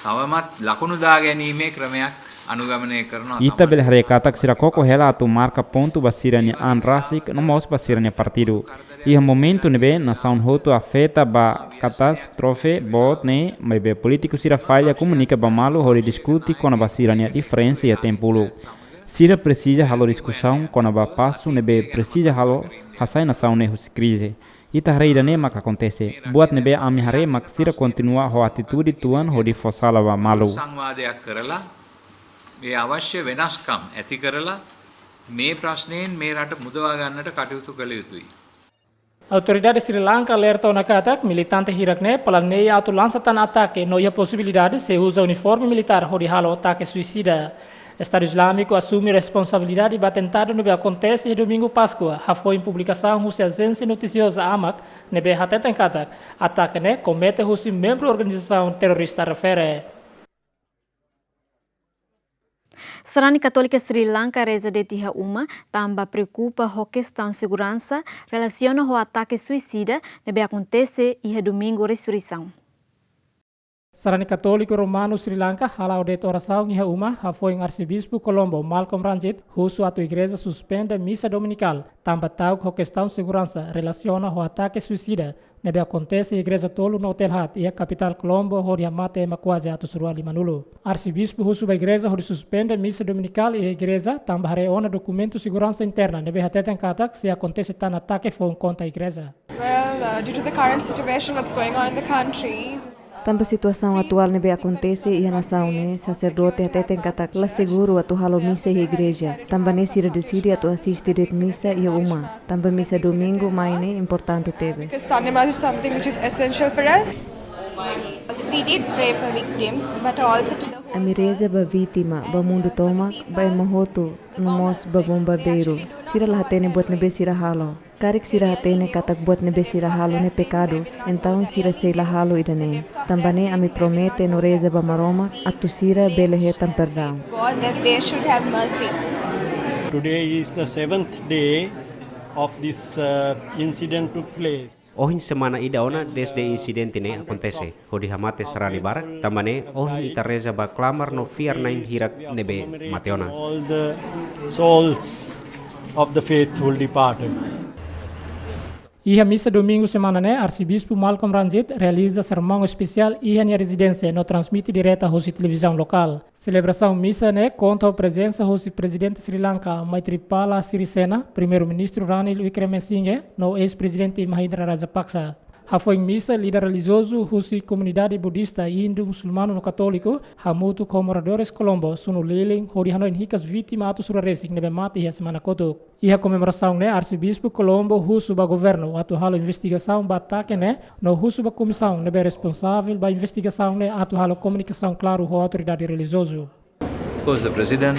තවමත් ලකුණු දා ගැනීමේ ක්‍රමයක් අනුගමනය කරනවා. Ita bele haree katak sira koko hela atu marka pontu ba sira-nia an rasik no mós ba sira-nia partidu. Iha momentu ne'ebé nasaun hotu afeta ba katástrofe boot ne'e, maibé polítiku sira falla komunika ba malu hodi diskute kona-ba sira-nia diferensa iha tempu uluk. Sira presiza halo diskusaun kona-ba pasu ne'ebé presiza halo hasai nasaun ne'e husi krize. Ita haree ida-ne'e mak akontese. Buat ne'ebé ami haree mak sira kontinua ho atitude tuan hodi fó sala ba malu. සංවාදයක් කරලා මේ අවශ්‍ය වෙනස්කම් ඇති කරලා මේ ප්‍රශ්නයෙන් මේ රට මුදවා ගන්නට කටයුතු කළ යුතුයි. Autoridade Sri Lanka alerta ona katak militante hirak ne'e planeia atu lansa tan atake no iha posibilidade sei uza uniforme militár hodi halo atake suisida. Estadu Islamiku asume responsabilidade ba atentadu ne'ebé akontese iha Domingu Páskua, hafoin publikasaun husi ajénsia notisioza AMAK ne'ebé hateten katak atake ne'e komete husi membru organizasaun terrorista refere. Sarani Katólika Sri Lanka reza de'it iha uma, tanba preokupa ho kestaun seguransa relasiona ho atake suisida ne'ebé akontese iha Domingu Resureisaun. Sarani Katólika Romanu Sri Lanka hala'o de'it orasaun iha uma, hafoin Arsebispu Colombo Malcolm Ranjit husu atu igreja suspende misa dominikál, tanba ta'uk ho kestaun seguransa relasiona ho atake suisida ne'ebé akontese iha igreja tolu no otél haat iha kapitál Colombo hodi hamate ema kuaze atus rua limanulu. Arsebispu husu ba igreja hodi suspende misa dominikál iha igreja, tanba haree ona dokumentu seguransa interna ne'ebé hateten katak sei akontese tan atake foun kontra igreja. Well, uh, due to the current situation, what's going on in the country, Tanba situasaun atuál ne'ebé akontese iha nasaun ne'e, saserdote hateten katak la seguru atu halo misa iha igreja. Tanba ne'e sira deside atu asiste de'it misa iha uma. Tanba misa Domingu mai ne'e importante tebes. Because Sunday Mass is something which is essential for us. We did pray for victims, but also to the whole Ami reza ba vítima, ba mundu tomak, ba ema hotu, no mós ba bombardeiru. Sira la hatene buat ne'ebé sira halo. Karik sira hatene katak buat ne'ebé sira halo ne'e pekadu, entaun sira sei la halo ida-ne'e. Tanba ne'e ami promete no reza ba Maromak atu sira bele hetan perdaun. God that they should have mercy. Today is the seventh day of this, uh, incident took place. Ohin semana ida ona desde insidente ne'e akontese, hodi hamate sarani barak, tanba ne'e ohin ita reza ba klamar no fiar-na'in hirak ne'ebé mate ona. All the souls of the faithful departed. Iha misa Domingu semana ne'e, Arsebispu Malcolm Ranjit realiza sermão espesiál iha nia rezidénsia no transmite direta hosi televizaun lokál. Selebrasaun misa ne'e konta ho prezensa hosi Prezidente Sri Lanka, Maithripala Sirisena, Primeiru-Ministru Ranil Wickremesinghe, no eis-Prezidente Mahinda Rajapaksa. Hafoin misa, líder relijiozu husi komunidade budista, hindu, musulmanu no katóliku, hamutuk ho moradores Colombo, sunu lilin, hodi hanoin hikas vítima atus rua resin ne'ebé mate iha semana kotuk. Iha komemorasaun ne'e, Arsebispu Colombo husu ba governu atu halo investigasaun ba atake ne'e, no husu ba komisaun ne'ebé responsavel ba investigasaun ne'e atu halo komunikasaun klaru ho autoridade relijiozu. Of course, the president,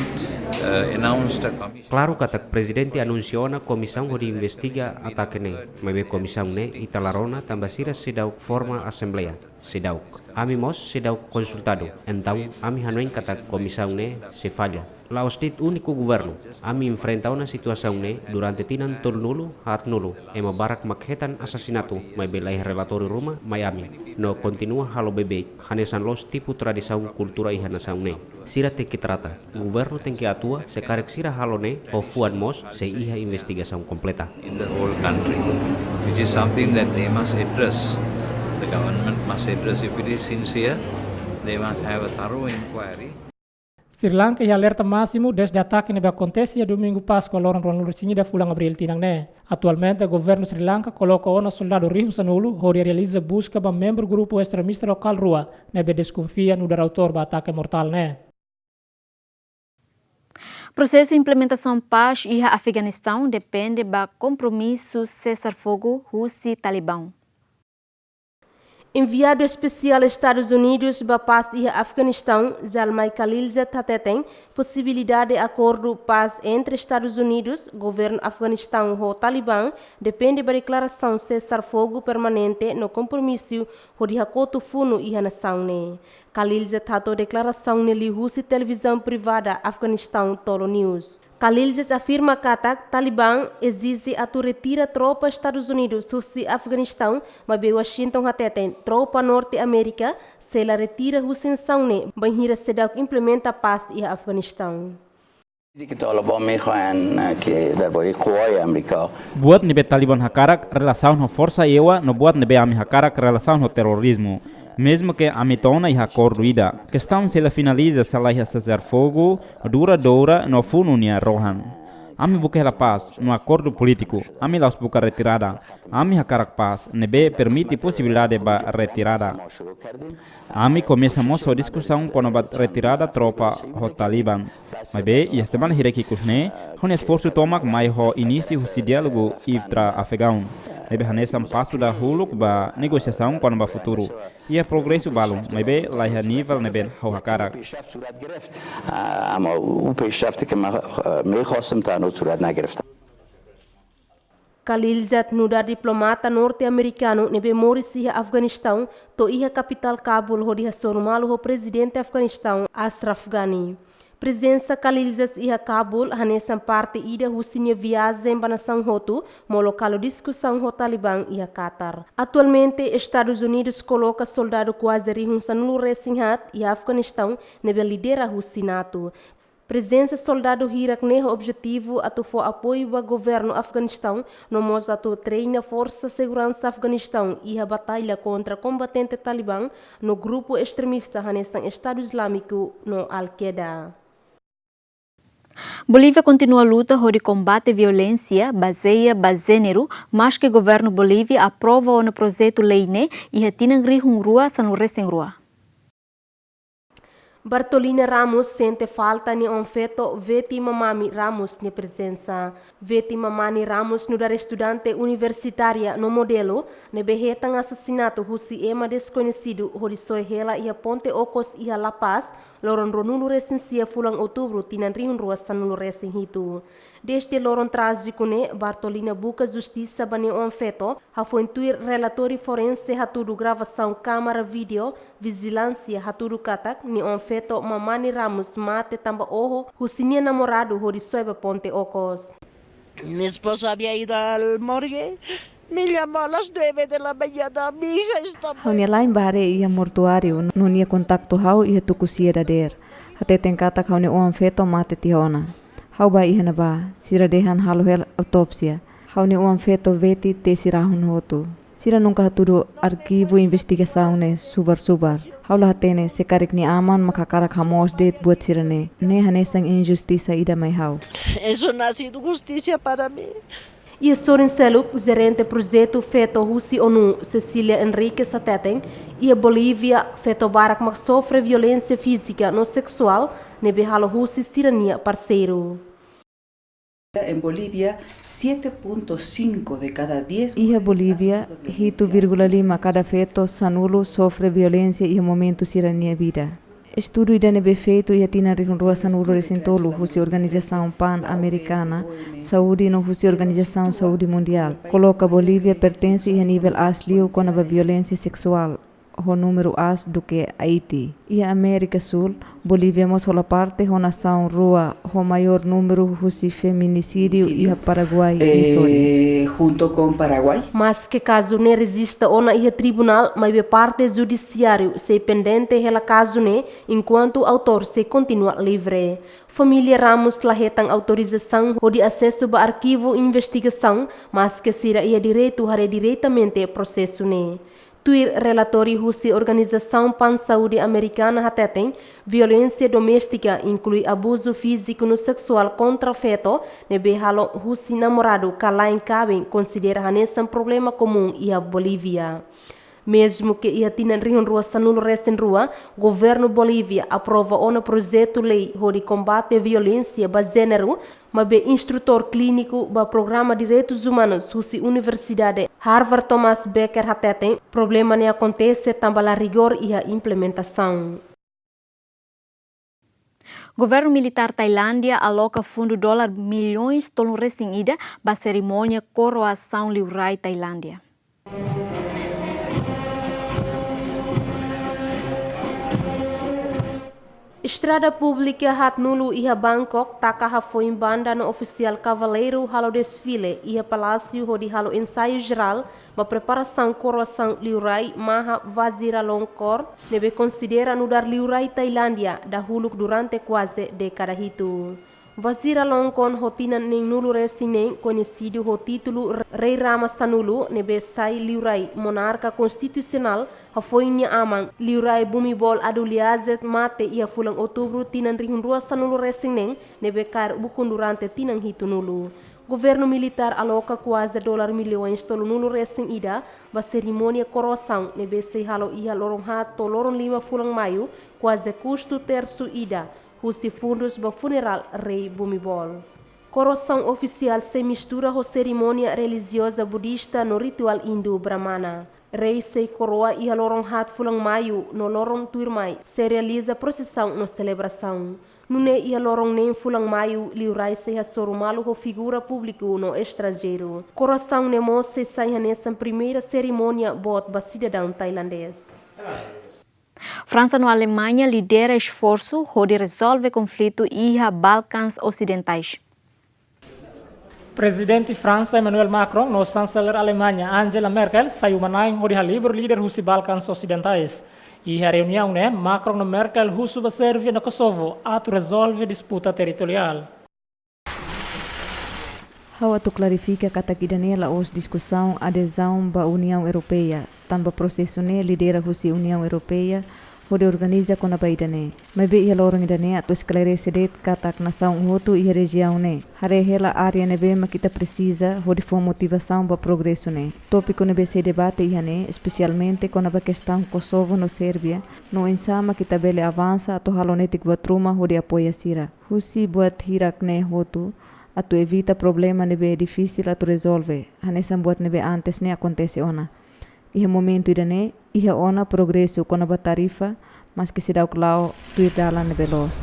uh, announced a commission. Klaru katak prezidente anunsia ona komisaun hodi investiga atake ne'e, maibé komisaun ne'e ita la rona tanba sira seidauk forma asembleia, seidauk. Ami mós seidauk konsultadu, entaun ami hanoin katak komisaun ne'e sei falla. La'ós de'it úniku governu, ami enfrenta ona situasaun ne'e durante tinan tolunulu, haatnulu, ema barak mak hetan asasinatu, maibé laiha relatóriu ruma mai ami, no kontinua halo beibeik, hanesan loos tipu tradisaun kultura iha nasaun ne'e. Sira tenke trata, governu tenke atua, se karik sira halo ne'e, ho fuan mós, sei iha investigasaun kompleta. In the whole country, which is something that they must address. The government must address. If it is sincere, they must have a thorough inquiry. Sri Lanka iha alerta másimu desde atake ne'ebé akontese iha Domingu Páskua loron ruanulu-resin-ida fulan Abríl tinan ne'e. Atualmente, governu Sri Lanka koloka ona soldadu rihun sanulu hodi realiza buska ba membru grupu estremista lokál rua ne'ebé deskonfia nu'udar autór ba atake mortál ne'e. Prosesu implementasaun pás iha Afeganistaun depende ba kompromisu sesar fogu husi Talibã. Enviadu Espesiál Estadus Unidus ba Pás iha Afeganistaun, Zalmay Khalilzad hateten, posibilidade akordu pás entre Estadus Unidus, governu Afeganistaun ho Talibã depende ba deklarasaun sesar fogu permanente no kompromisu hodi hakotu funu iha nasaun ne'e. Khalilzad hato'o deklarasaun ne'e liuhusi televizaun privada Afeganistaun Tolo News. Khalilzad afirma katak Talibã ezije atu retira tropa Estadus Unidus husi Afeganistaun, maibé Washington hateten tropa Norte Amérika sei la retira husi nasaun ne'e bainhira seidauk implementa pás iha Afeganistaun. چیزی که طالبان می‌خواهند که دربارهٔ قوای امریکا Buat ne'ebé Talibã hakarak relasaun ho forsa ewa no buat ne'ebé ami hakarak relasaun ho terrorizmu. Mezmu ke ami to'o ona iha akordu ida, kestaun sei la finaliza se la iha sesar fogu duradoura no funu nia rohan. Ami buka hela pás no akordu polítiku, ami la'ós buka retirada. Ami hakarak pás ne'ebé permite posibilidade ba retirada. Ami komesa mós ho diskusaun kona-ba retirada tropa ho Talibã. Maibé, iha semana hirak ikus ne'e, ha'u-nia esforsu tomak mai ho inísiu husi diálogu intra-afegaun. ne'ebé hanesan pasu dahuluk ba negosiasaun kona-ba futuru. Iha progresu balun, maibé laiha nivel ne'ebé ha'u hakarak. Ama U P Schaft ke ma me khosem ta no surat na grefta. Khalilzad nu'udar diplomata norte-amerikanu ne'ebé moris iha Afganistaun, to'o iha kapitál Kabul hodi hasoru malu ho Prezidente Afganistaun, Ashraf Ghani. Prezensa Khalilzad iha Kabul hanesan parte ida husi nia viajen ba nasaun hotu, molok halo diskusaun ho Taliban iha Qatar. Atualmente, Estadus Unidus koloka soldadu kuaze rihun sanulu-resin-haat iha Afganistaun ne'ebé lidera husi NATO. Prezensa soldadu hirak ne'e ho objetivu atu fó apoiu ba governu Afganistaun, no mós atu treina forsa seguransa Afganistaun iha batalla kontra kombatente Taliban no grupu estremista hanesan Estadu Izlámiku no Al-Qaeda. Bolívia kontinua luta hodi kombate violénsia bazeia ba jéneru, maske governu Bolívia aprova ona projetu lei ne'e iha tinan rihun rua sanulu-resin-rua. Bartolina Ramos sente falta nia oan-feto Veti Mamani Ramos nia prezensa. Veti Mamani Ramos nu'udar estudante universitária no modelu ne'ebé hetan asasinatu husi ema deskoñesidu hodi soe hela iha ponte okos iha La Paz, loron ruanulu-resin-sia fulan Outubru tinan rihun rua sanulu-resin-hitu. Dezde loron trájiku ne'e, Bartolina buka justisa ba nia oan-feto, hafoin tuir relatóriu forense hatudu gravasaun kámara vídeo vijilánsia hatudu katak nia oan-feto Mamani Ramos mate tanba oho husi nia namoradu hodi soe ba ponte okos. Mi esposo había ido al morgue, me llamó a las nueve de la mañana, mi hija está Ha'u-nia la'en bá haree iha mortuáriu, no nia kontaktu ha'u iha tuku sia dadeer. Hateten katak ha'u-nia oan-feto mate tiha ona. Ha'u bá iha ne'ebá, sira dehan halo hela autópsia. Ha'u-nia oan-feto Veti tesi rahun hotu. Sira nunka hatudu arkivu investigasaun ne'e subar-subar. Ha'u la hatene se karik nia aman mak hakarak hamoos de'it buat sira-ne'e. Ne'e hanesan injustisa ida mai ha'u. Eso no ha sido justicia para mí. Iha sorin seluk, jerente projetu feto husi ONU, Cecilia Enriquez hateten, iha Bolívia, feto barak mak sofre violénsia fízika no seksuál ne'ebé halo husi sira-nia parseiru. En Bolivia, siete punto cinco de cada diez Iha Bolívia, hitu vírgula lima kada feto sanulu sofre violénsia iha momentu sira-nia vida. Estudu ida ne'ebé feitu iha tinan rihun rua sanulu-resin-tolu husi Organizasaun Pan-Amerikana Saúde no husi Organizasaun Saúde Mundiál koloka Bolívia pertense iha nivel aas liu kona-ba violénsia seksuál, ho númeru aas duké Haiti. Iha Amérika Súl, Bolívia mós hola parte ho nasaun rua ho maiór númeru husi feminisídiu iha Paraguai nia sorin. Junto con Paraguay. Maske kazu ne'e rejista ona iha tribunál, maibé parte judisiáriu sei pendente hela kazu ne'e, enkuantu autór sei kontinua livre. Família Ramos la hetan autorizasaun hodi asesu ba arkivu investigasaun, maske sira iha direitu haree diretamente prosesu ne'e. Tuir relatóriu husi Organizasaun Pan Saúde Amerikana hateten, violénsia doméstika, inklui abuzu fíziku no seksuál kontra feto ne'ebé halo husi namoradu ka la'en kaben, konsidera hanesan problema komún iha Bolívia. Mezmu ke iha tinan rihun rua sanulu-resin-rua, governu Bolívia aprova ona projetu lei hodi kombate violénsia ba jéneru, maibé instrutór klíniku ba programa direitus umanus husi Universidade Harvard, Thomas Becker hateten, problema ne'e akontese tanba la rigór iha implementasaun. Governu militár Tailándia aloka fundu dolar milhões tolun-resin-ida ba serimónia koroasaun liurai Tailándia. Estrada públika haatnulu iha Bangkok taka hafoin banda no ofisiál kavaleiru halo desfile iha palásiu hodi halo ensaiu jerál ba preparasaun koroasaun liurai Maha Vajiralongkorn, ne'ebé konsidera nu'udar liurai Tailándia dahuluk durante kuaze dékada hitu. Vajiralongkorn ho tinan neenulu-resin-neen, koñesidu ho títulu Rei Rama Sanulu, ne'ebé sai liurai monarka konstitusionál, hafoin nia aman, liurai Bhumibol Adulyadej mate iha fulan Outubru tinan rihun rua sanulu-resin-neen, ne'ebé kaer ukun durante tinan hitunulu. Governu militár aloka kuaze dolar milhões tolunulu-resin-ida ba serimónia koroasaun ne'ebé sei halo iha loron haat to'o loron lima fulan Maiu, kuaze kustu tersu ida husi fundus ba funerál Rei Bhumibol. Koroasaun ofisiál sei mistura ho serimónia relijioza budista no rituál Hindu Brahmana. Rei sei koroa iha loron haat fulan Maiu no loron tuirmai sei realiza prosisaun no selebrasaun. Nune'e iha loron neen fulan Maiu, liurai sei hasoru malu ho figura públiku no estranjeiru. Koroasaun ne'e mós sei sai hanesan primeira serimónia boot ba sidadaun tailandês. Fransa no Alemaña lidera esforsu hodi rezolve konflitu iha Balkans Osidentais. Prezidente Fransa Emmanuel Macron no Chanceler Alemaña Angela Merkel sai uma-na'in hodi halibur líder husi Balkans Osidentais. Iha reuniaun ne'e, Macron no Merkel husu ba Sérvia no Kosovo atu rezolve disputa territoriál. Ha'u atu klarifika katak ida-ne'e la'ós diskusaun adezaun ba Uniaun Europeia, tanba prosesu ne'e lidera husi Uniaun Europeia hodi organiza kona-ba ida-ne'e. Maibé iha loron ida-ne'e atu esklarese de'it katak nasaun hotu iha rejiaun ne'e haree hela área ne'ebé mak ita presiza hodi fó motivasaun ba progresu ne'e. Tópiku ne'ebé sei debate iha ne'e, espesialmente kona-ba kestaun Kosovo no Sérvia, no oinsá mak ita bele avansa atu halo netik buat ruma hodi apoia sira. Husi buat hirak-ne'e hotu, atu evita problema ne'ebé difisil atu rezolve, hanesan buat ne'ebé antes ne'e akontese ona. Iha momentu ida-ne'e, iha ona progresu kona-ba tarifa, maske seidauk la'o tuir dalan ne'ebé loos.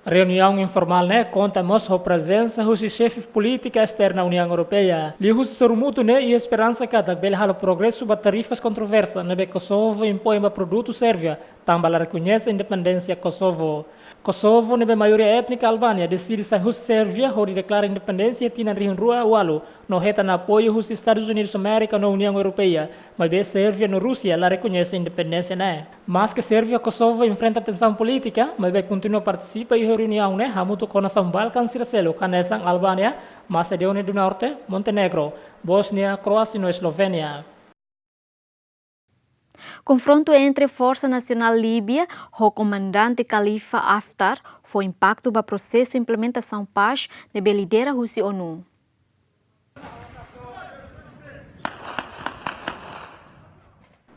Reuniaun informál ne'e konta mós ho prezensa husi xefe polítika esterna Uniaun Europeia. Liuhusi sorumutu ne'e iha esperansa katak bele halo progresu ba tarifas kontroversa ne'ebé Kosovo impoin ba produtu Sérvia, tanba la rekoñese independénsia Kosovo. Kosovo ne'ebé maioria étnika Albania deside sai husi Sérvia hodi deklara independénsia tinan rihun rua ualu, no hetan apoiu husi Estadus Unidus Amérika no Uniaun Europeia, maibé Sérvia no Rúsia la rekoñese independénsia ne'e. Maske Sérvia ho Kosovo enfrenta tensaun polítika, maibé kontinua partisipa iha reuniaun ne'e hamutuk ho nasaun Balkan sira seluk hanesan Albania, Macedónia do Norte, Montenegro, Bósnia, Kroásia no Eslovénia. Konfrontu entre Forsa Nasionál Líbia ho komandante Khalifa Haftar fó impaktu ba prosesu implementasaun pás ne'ebé lidera husi ONU.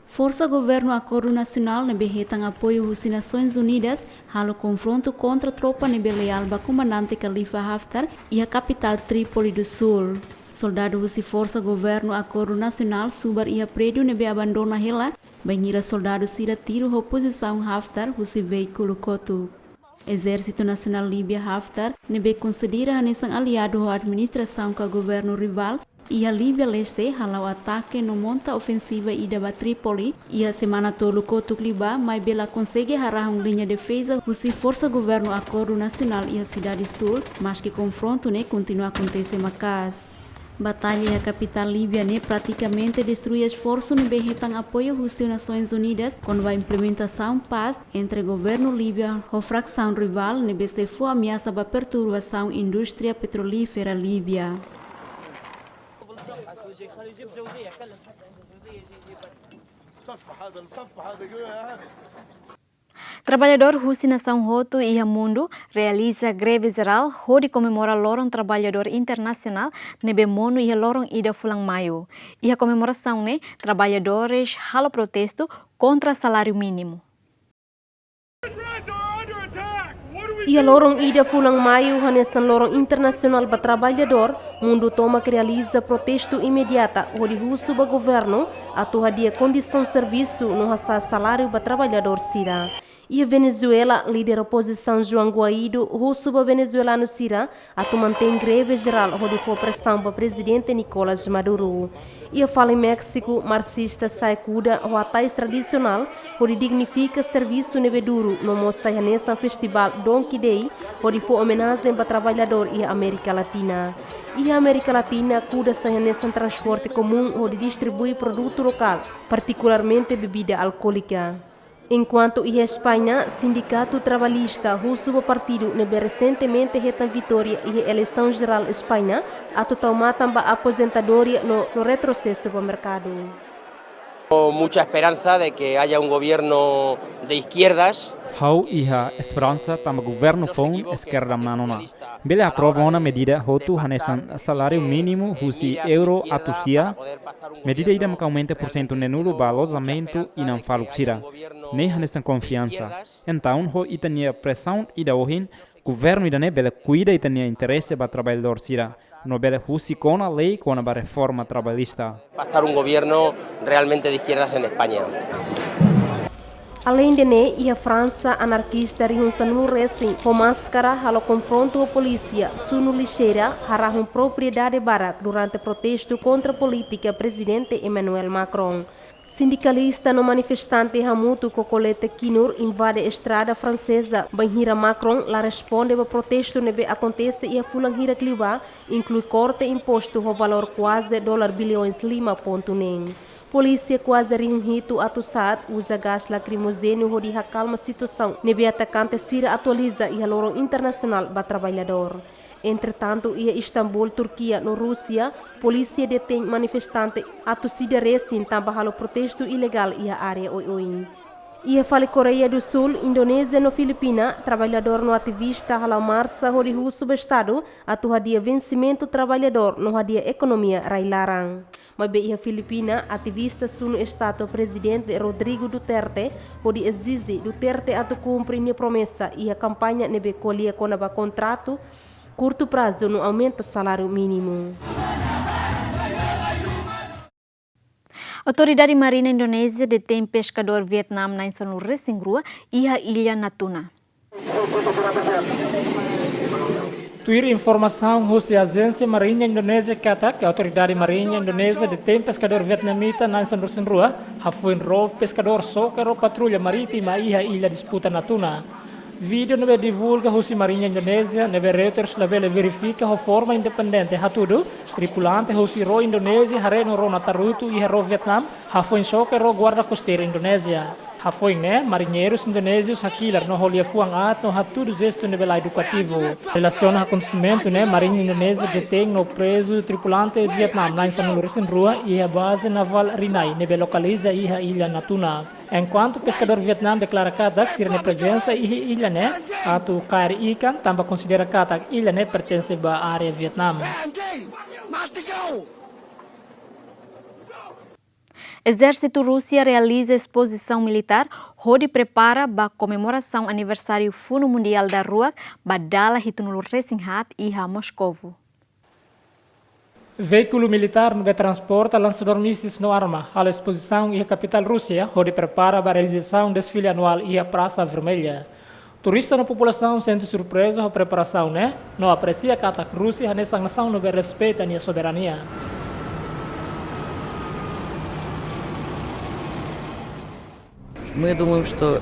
Forsa Governu Akordu Nasionál ne'ebé hetan apoiu husi Nasoins Unidas halo konfrontu kontra tropa ne'ebé leál ba komandante Khalifa Haftar iha kapitál Trípoli do Sul. Soldadu husi Forsa Governu Akordu Nasionál subar iha prédiu ne'ebé abandona hela, bainhira soldadu sira tiru ho pozisaun Haftar husi veíkulu kotuk. Ezérsitu Nasionál Líbia Haftar, ne'ebé konsidera hanesan aliadu ho administrasaun ka governu rivál iha Líbia Leste, hala'o atake no monta ofensiva ida ba Trípoli iha semana tolu kotuk liubá, maibé la konsege harahun liña defeza husi Forsa Governu Akordu Nasionál iha sidade Sul, maske konfrontu ne'e kontinua akontese maka'as. Batalla iha kapitál Líbia ne'e pratikamente destrui esforsu ne'ebé hetan apoiu husi Nasoins Unidas kona-ba implementasaun pás entre governu Líbia ho fraksaun rivál ne'ebé sei fó ameasa ba perturbasaun indústria petrolífera Líbia. Traballadór husi nasaun hotu iha mundu realiza greve jerál hodi komemora Loron Traballadór Internasionál ne'ebé monu iha loron ida fulan Maiu. Iha komemorasaun ne'e, traballadores halo protestu kontra saláriu mínimu. Iha loron ida fulan Maiu hanesan Loron Internasionál ba Traballadór, mundu tomak realiza protestu imediata hodi husu ba governu atu hadi'a kondisaun servisu no hasa'e saláriu ba traballadór sira. Iha Venezuela, líder opozisaun Juan Guaido husu ba venezuelanu sira atu mantein greve jerál hodi fó presaun ba Prezidente Nicolás Maduro. Iha fali Méxiku, marsista sa'e kuda ho atais tradisionál hodi dignifika servisu ne'ebé duru, no mós sai hanesan festivál Donkey Day hodi fó omenajen ba traballadór iha Amérika Latina. Iha Amérika Latina, kuda sai hanesan transporte komún hodi distribui produtu lokál, partikularmente bebida alkoólika. Enkuantu iha España, Sindikatu Trabalhista husu ba partidu ne'ebé resentemente hetan vitória iha eleisaun jerál España atu tau matan ba aposentadoria no, no retrosesu ba merkadu. Mucha esperanza de que haya un gobierno de izquierdas. Ha'u iha esperansa tanba governu foun eskerda manán ona bele aprova ona medida hotu hanesan saláriu mínimu husi euro atus sia. Medida ida maka aumenta porsentu neenulu ba alojamentu inan faluk sira. Ne'e hanesan konfiansa. Entaun, ho ita-nia presaun ida ohin, governu ida-ne'e bele kuida ita-nia interese ba traballadór sira, no bele husik ona lei kona-ba reforma trabalhista. Va a estar un gobierno realmente de izquierdas en España. Aleinde ne'e, iha Fransa, anarkista rihun sanulu resin ho máskara halo konfrontu ho polísia, sunu lixeira, harahun propriedade barak durante protestu kontra polítika Prezidente Emmanuel Macron. Sindikalista no manifestante hamutuk ho kolete kinur invade estrada franseza, bainhira Macron la responde ba protestu ne'ebé akontese iha fulan hirak liubá, inklui korte impostu ho valór kuaze dolar bilhões lima pontu neen. Polísia kuaze rihun hitu atus haat uza gás lakrimojéniu hodi hakalma situasaun ne'ebé atakante sira atualiza iha loron internasionál ba traballadór. Entretantu, iha Istambul, Turkia no Rúsia, polísia detein manifestante atus ida resin tanba halo protestu ilegál iha área oioin. Iha fali Koreia do Sul, Indonézia no Filipina, traballadór no ativista hala'o marsa hodi husu ba Estadu atu hadi'a vensimentu traballadór no hadi'a ekonomia rai-laran. Maibé iha Filipina, ativista sunu estátua Prezidente Rodrigo Duterte hodi ezije Duterte atu kumpre nia promesa iha kampaña ne'ebé ko'alia kona-ba kontratu kurtu prazu no aumenta saláriu mínimu. Autoridade Mariña Indonézia detein peskadór Vietname na'in sanulu resin rua iha illa Natuna. Tuir informasaun husi Ajénsia Mariña Indonézia katak, Autoridade Mariña Indonézia detein peskadór vietnamita na'in sanulu resin rua, hafoin ró peskadór soke ró patrulla marítima iha illa disputa Natuna. Vídeo ne'ebé divulga husi Mariña Indonézia, ne'ebé Reuters labele verifika ho forma independente hatudu, tripulante husi ró Indonézia haree no rona tarutu iha ró Vietname, hafoin soke ró guarda kosteira Indonézia. Hafoin ne'e, mariñeirus indonézius hakilar no ho liafuan aat no hatudu jestu ne'ebé la edukativu. Relasiona akontesimentu ne'e, Mariña Indonézia detein no prezu tripulante Vietname na'in sanulu resin rua iha baze navál Rinai ne'ebé lokaliza iha illa Natuna. Enkuantu peskadór Vietname deklara katak sira-nia prezensa iha illa ne'e atu kaer ikan tanba konsidera katak illa ne'e pertense ba área Vietname. Ezérsitu Rúsia realiza espozisaun militár hodi prepara ba komemorasaun aniversáriu Funu Mundiál Daruak ba dala hitunulu resin haat iha Moscou. Veíkulu militár ne'ebé transporta lansadór míseis no arma halo espozisaun iha kapitál Rúsia hodi prepara ba realizasaun desfile anuál iha Prasa Vermelha. Turista no populasaun sente surpreza ho preparasaun ne'e, no apresia katak Rúsia hanesan nasaun ne'ebé respeita nia soberania. Мы думаем, что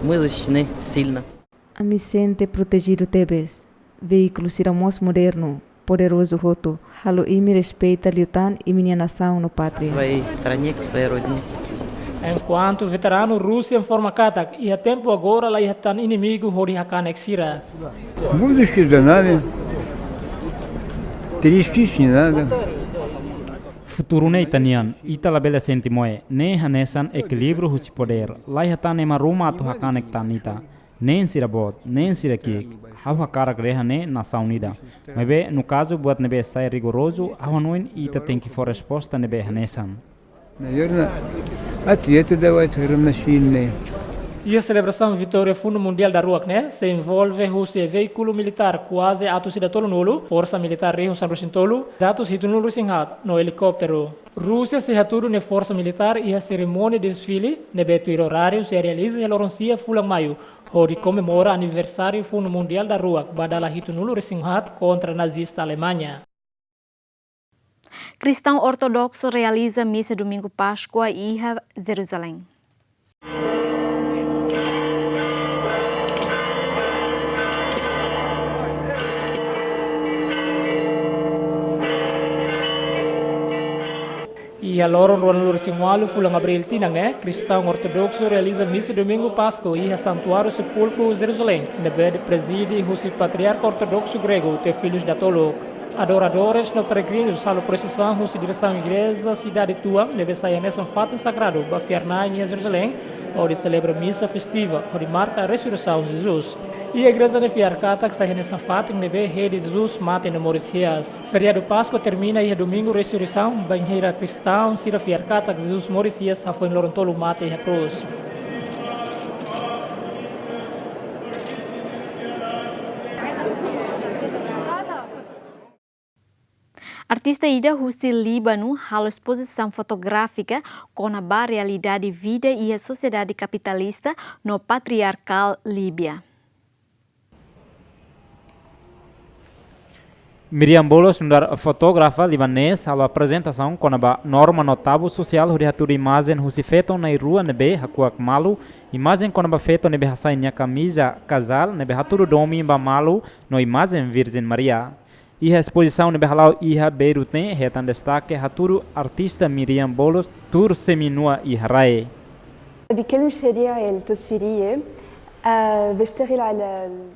мы защищены сильно. Ami sente protejidu tebes. Veíkulu sira mós modernu, poderozu hotu, halo imi respeita liután imi-nia nasaun no pátria. К своей стране, к своей родине. Enkuantu veteranu Rúsia informa katak iha tempu agora la iha tan inimigu hodi hakanek sira. Будущее за нами. Трястись не надо. Futuru ne'e ita-nian, ita labele sente moe, ne'e hanesan ekilíbriu husi podér, la iha tan ema ruma atu hakanek tan ita. Neen sira boot, neen sira ki'ik, ha'u hakarak dehan ne'e nasaun ida. Maibé, no kazu buat ne'ebé sai rigorozu, ha'u hanoin ita tenke fó resposta ne'ebé hanesan. Наверное, ответы давать равносильные. Iha selebrasaun vitória Funu Mundiál Daruak ne'e, sei envolve husi veíkulu militár kuaze atus ida tolunulu, forsa militár rihun sanulu resin tolu, atus hitunulu resin haat, no elikópteru. Rúsia sei hatudu nia forsa militár iha serimónia desfile, ne'ebé tuir oráriu sei realiza iha loron sia fulan Maiu, hodi komemora aniversáriu Funu Mundiál Daruak ba dala hitunulu resin haat kontra nazista Alemanha. Kristaun ortodoksu realiza misa Domingu Páskua iha Jeruzalein. Iha loron ruanulu resin ualu fulan Abríl tinan ne'e, Kristaun ortodoksu realiza misa Domingu Páskua iha Santuáriu Sepulkru Jeruzalein, ne'ebé prezide husi Patriarka Ortodoksu Gregu Teofilus datoluk. Adoradores no peregrinus halo prosisaun husi diresaun igreja sidade tuan, ne'ebé sai hanesan fatin sagradu ba fiar-na'in iha Jeruzalein, hodi selebra misa festiva hodi marka resureisaun Jesus. Iha igreja ne'e fiar katak sai hanesan fatin ne'ebé hedi Jesus mate no moris hi'as. Feriadu Páskua termina iha Domingu Resureisaun, bainhira kristaun sira fiar katak Jesus moris hi'as hafoin loron tolu mate iha krús. Artista ida husi Líbanu halo espozisaun fotográfika kona-ba realidade vida iha sosiedade kapitalista no patriarkál Líbia. Miriam Boulos, nu'udar fotógrafa libanês, halo aprezentasaun kona-ba norma no tabu sosiál hodi hatudu imajen husi feto na'in-rua ne'ebé hakuak malu, imajen kona-ba feto ne'ebé hasai nia kamiza kazál ne'ebé hatudu domin ba malu no imajen Virjen Maria. Iha espozisaun ne'ebé hala'o iha Beirut ne'e hetan destake hatudu artista Miriam Boulos tuur semi-nua iha rai. بكل مشاريع التصويرية، آه، بشتغل على المجتمع.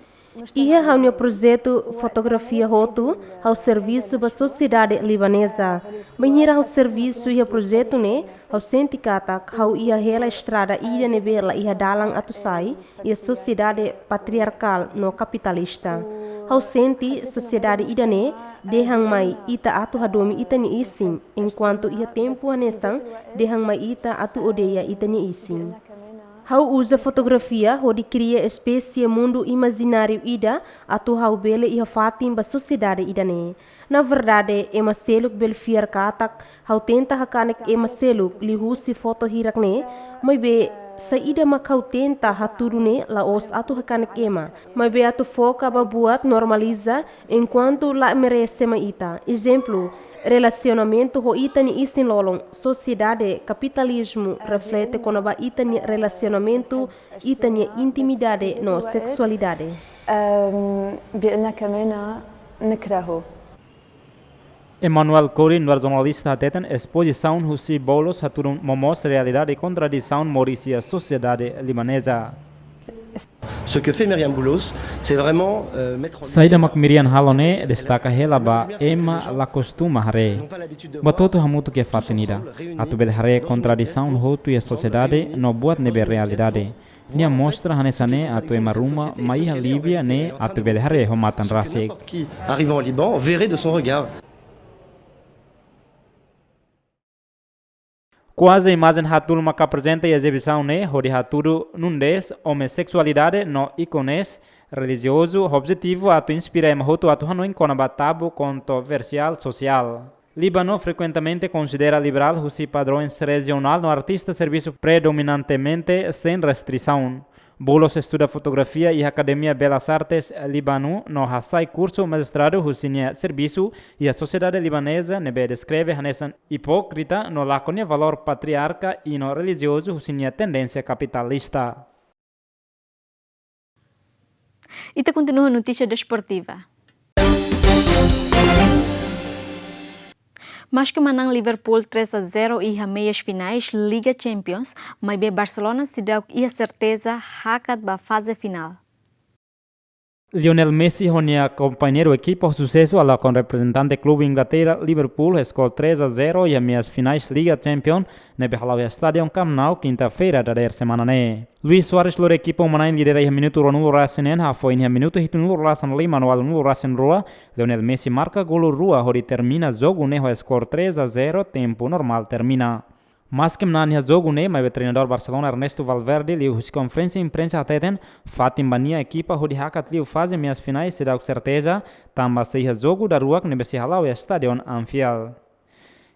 Iha ha'u-nia projetu fotografia hotu, ha'u servisu ba sosiedade libaneza. Bainhira ha'u servisu iha projetu ne'e, ha'u sente katak ha'u iha hela estrada ida ne'ebé la iha dalan atu sai, iha sosiedade patriarkál no kapitalista. Ha'u sente sosiedade ida-ne'e dehan mai ita atu hadomi ita-nia isin, enkuantu iha tempu hanesan dehan mai ita atu odeia ita-nia isin. Ha'u uza fotografia hodi kria espésie mundu imajináriu ida atu ha'u bele iha fatin ba sosiedade ida-ne'e. Na verdade, ema seluk bele fiar katak ha'u tenta hakanek ema seluk liuhusi foto hirak-ne'e, maibé saida mak ha'u tenta hatudu ne'e la'ós atu hakanek ema, maibé atu foka ba buat normaliza enkuantu la merese mai ita. Ezemplu, relasionamentu ho ita-nia isin-lolon, sosiedade kapitalizmu reflete kona-ba ita-nia relasionamentu, ita-nia intimidade no seksualidade. أم، بأن كمان نكرهه. Emmanuel Cori, nu'udar jornalista, hateten espozisaun husi Boulos hatudu momoos realidade kontradisaun moris iha sosiedade libaneza. Ce que fait Myriam Boulos, c'est vraiment, euh, mettre en lumière. Saida mak Miriam halo ne'e destaka hela ba ema la kostuma haree. Buat hotu hamutuk iha fatin ida atu bele haree kontradisaun hotu iha sosiedade no buat ne'ebé realidade. Nia mostra hanesan ne'e atu ema ruma mai iha Líbia ne'e atu bele haree ho matan rasik. N'importe qui arrivant au Liban verrait de son regard. Kuaze imajen haat-nulu maka aprezenta iha ezibisaun ne'e hodi hatudu nudez, omoseksualidade no íkones relijiozu, objetivu atu inspira ema hotu atu hanoin kona-ba tabu kontroversiál sosiál. Líbanu frekuentemente konsidera liberál husi padrões rejionál no artista servisu predominantemente sein restrisaun. Boulos estuda fotografia iha Akademia Belas Artes Líbanu no hasai kursu mestradu husi nia servisu iha sosiedade libaneza ne'ebé deskreve hanesan ipókrita no lakon nia valór patriarka i no relijiozu husi nia tendénsia kapitalista. Ita kontinua notísia desportiva. Maske manán Liverpool três a zero iha meias finais Liga Champions, maibé Barcelona seidauk iha serteza hakat ba faze finál. Lionel Messi ho nia kompañeiru ekipa ho susesu halakon reprezentante klube Inglaterra Liverpool ho skor três a zero iha meias finais Liga Champions ne'ebé hala'o iha Stadion Camp Nou, kinta-feira dadeer semana ne'e. Luis Suarez lori ekipa uma-na'in lidera iha minutu ruanulu-resin-neen, hafoin iha minutu hitunulu-resin-lima no ualunulu-resin-rua, Lionel Messi marka golu rua hodi termina jogu ne'e ho skor três a zero, tempu normál termina. Maske manán iha jogu ne'e, maibé treinadór Barcelona Ernesto Valverde liuhusi konferénsia imprensa hateten, fatin ba nia ekipa hodi hakat liu faze meias finais seidauk serteza, tanba sei iha jogu daruak ne'ebé sei hala'o iha Stadion Anfield.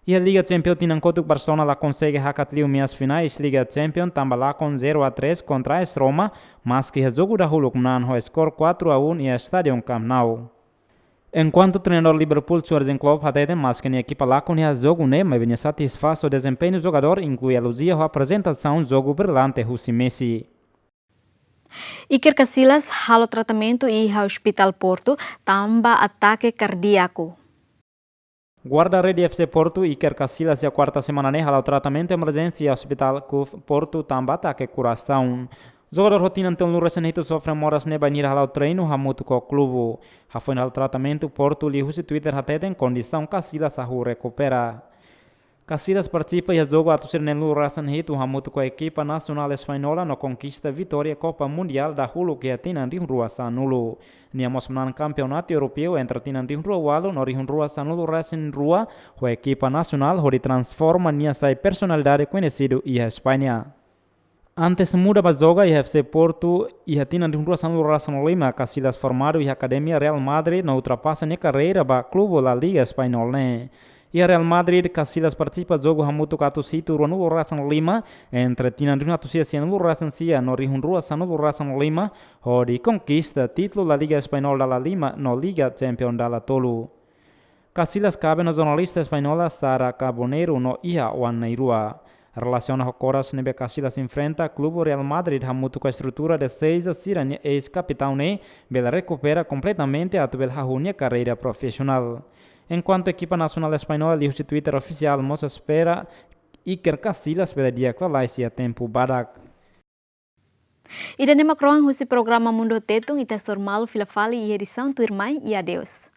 Iha Liga Champions tinan kotuk Barcelona la konsege hakat liu meias finais Liga Champions tanba lakon zero a três kontra AS Roma, maske iha jogu dahuluk manán ho skor quatro a um iha Stadion Camp Nou. Enkuantu treinadór Liverpool Jurgen Klopp hateten maske nia ekipa lakon iha jogu ne'e, maibé nia satisfás ho dezempeñu jogadór, inklui elojia ho aprezentasaun jogu brillante husi Messi. Iker Casillas halo tratamentu iha Hospital Porto tanba atake kardíaku. Guarda-rede FC Porto, Iker Casillas, iha kuarta semana ne'e hala'o tratamentu emerjénsia iha Hospital CUF Porto tanba atake korasaun. Jogadór ho tinan telunulu-resin-hitu sofre moras ne'e bainhira hala'o treinu hamutuk ho klube. Hafoin hala'o tratamentu, Porto liuhusi Twitter hateten kondisaun Casillas hahú rekupera. Casillas partisipa iha jogu atus ida neen-nulu resin hitu hamutuk ho ekipa nasionál Española no konkista vitória Copa Mundial dahuluk iha tinan rihun rua sanulu. Nia mós manán Kampeonatu Europeu entre tinan rihun rua ualu no rihun rua sanulu resin rua ho ekipa nasionál hodi transforma nia sai personalidade koñesidu iha España. Antes muda ba joga iha F C Porto iha tinan rihun rua sanulu resin lima, Casillas formadu iha akademia Real Madrid no ultrapasa nia karreira ba klube La Liga Español ne'e. Iha Real Madrid, Casillas partisipa jogu hamutuk atus hitu ruanulu resin lima entre tinan rihun atus sia sianulu resin sia no rihun rua sanulu resin lima, hodi konkista títulu La Liga Español dala lima no Liga Champion dala tolu. Casillas kaben ho jornalista española Sara Carbonero no iha oan na'in-rua. Relasiona ho koras ne'ebé Casillas enfrenta klube Real Madrid hamutuk ho estrutura de Seiza, sira-nia eis-kapitaun ne'e bele rekupera kompletamente atu bele hahú nia karreira profisionál. Enkuantu ekipa nasionál española liuhusi Twitter ofisiál mós espera Iker Casillas bele di'ak lalais iha tempu badak. Ida-ne'e mak rohan husi programa Mundu Tetun, ita hasoru malu fila fali iha edisaun tuirmai, i adeus.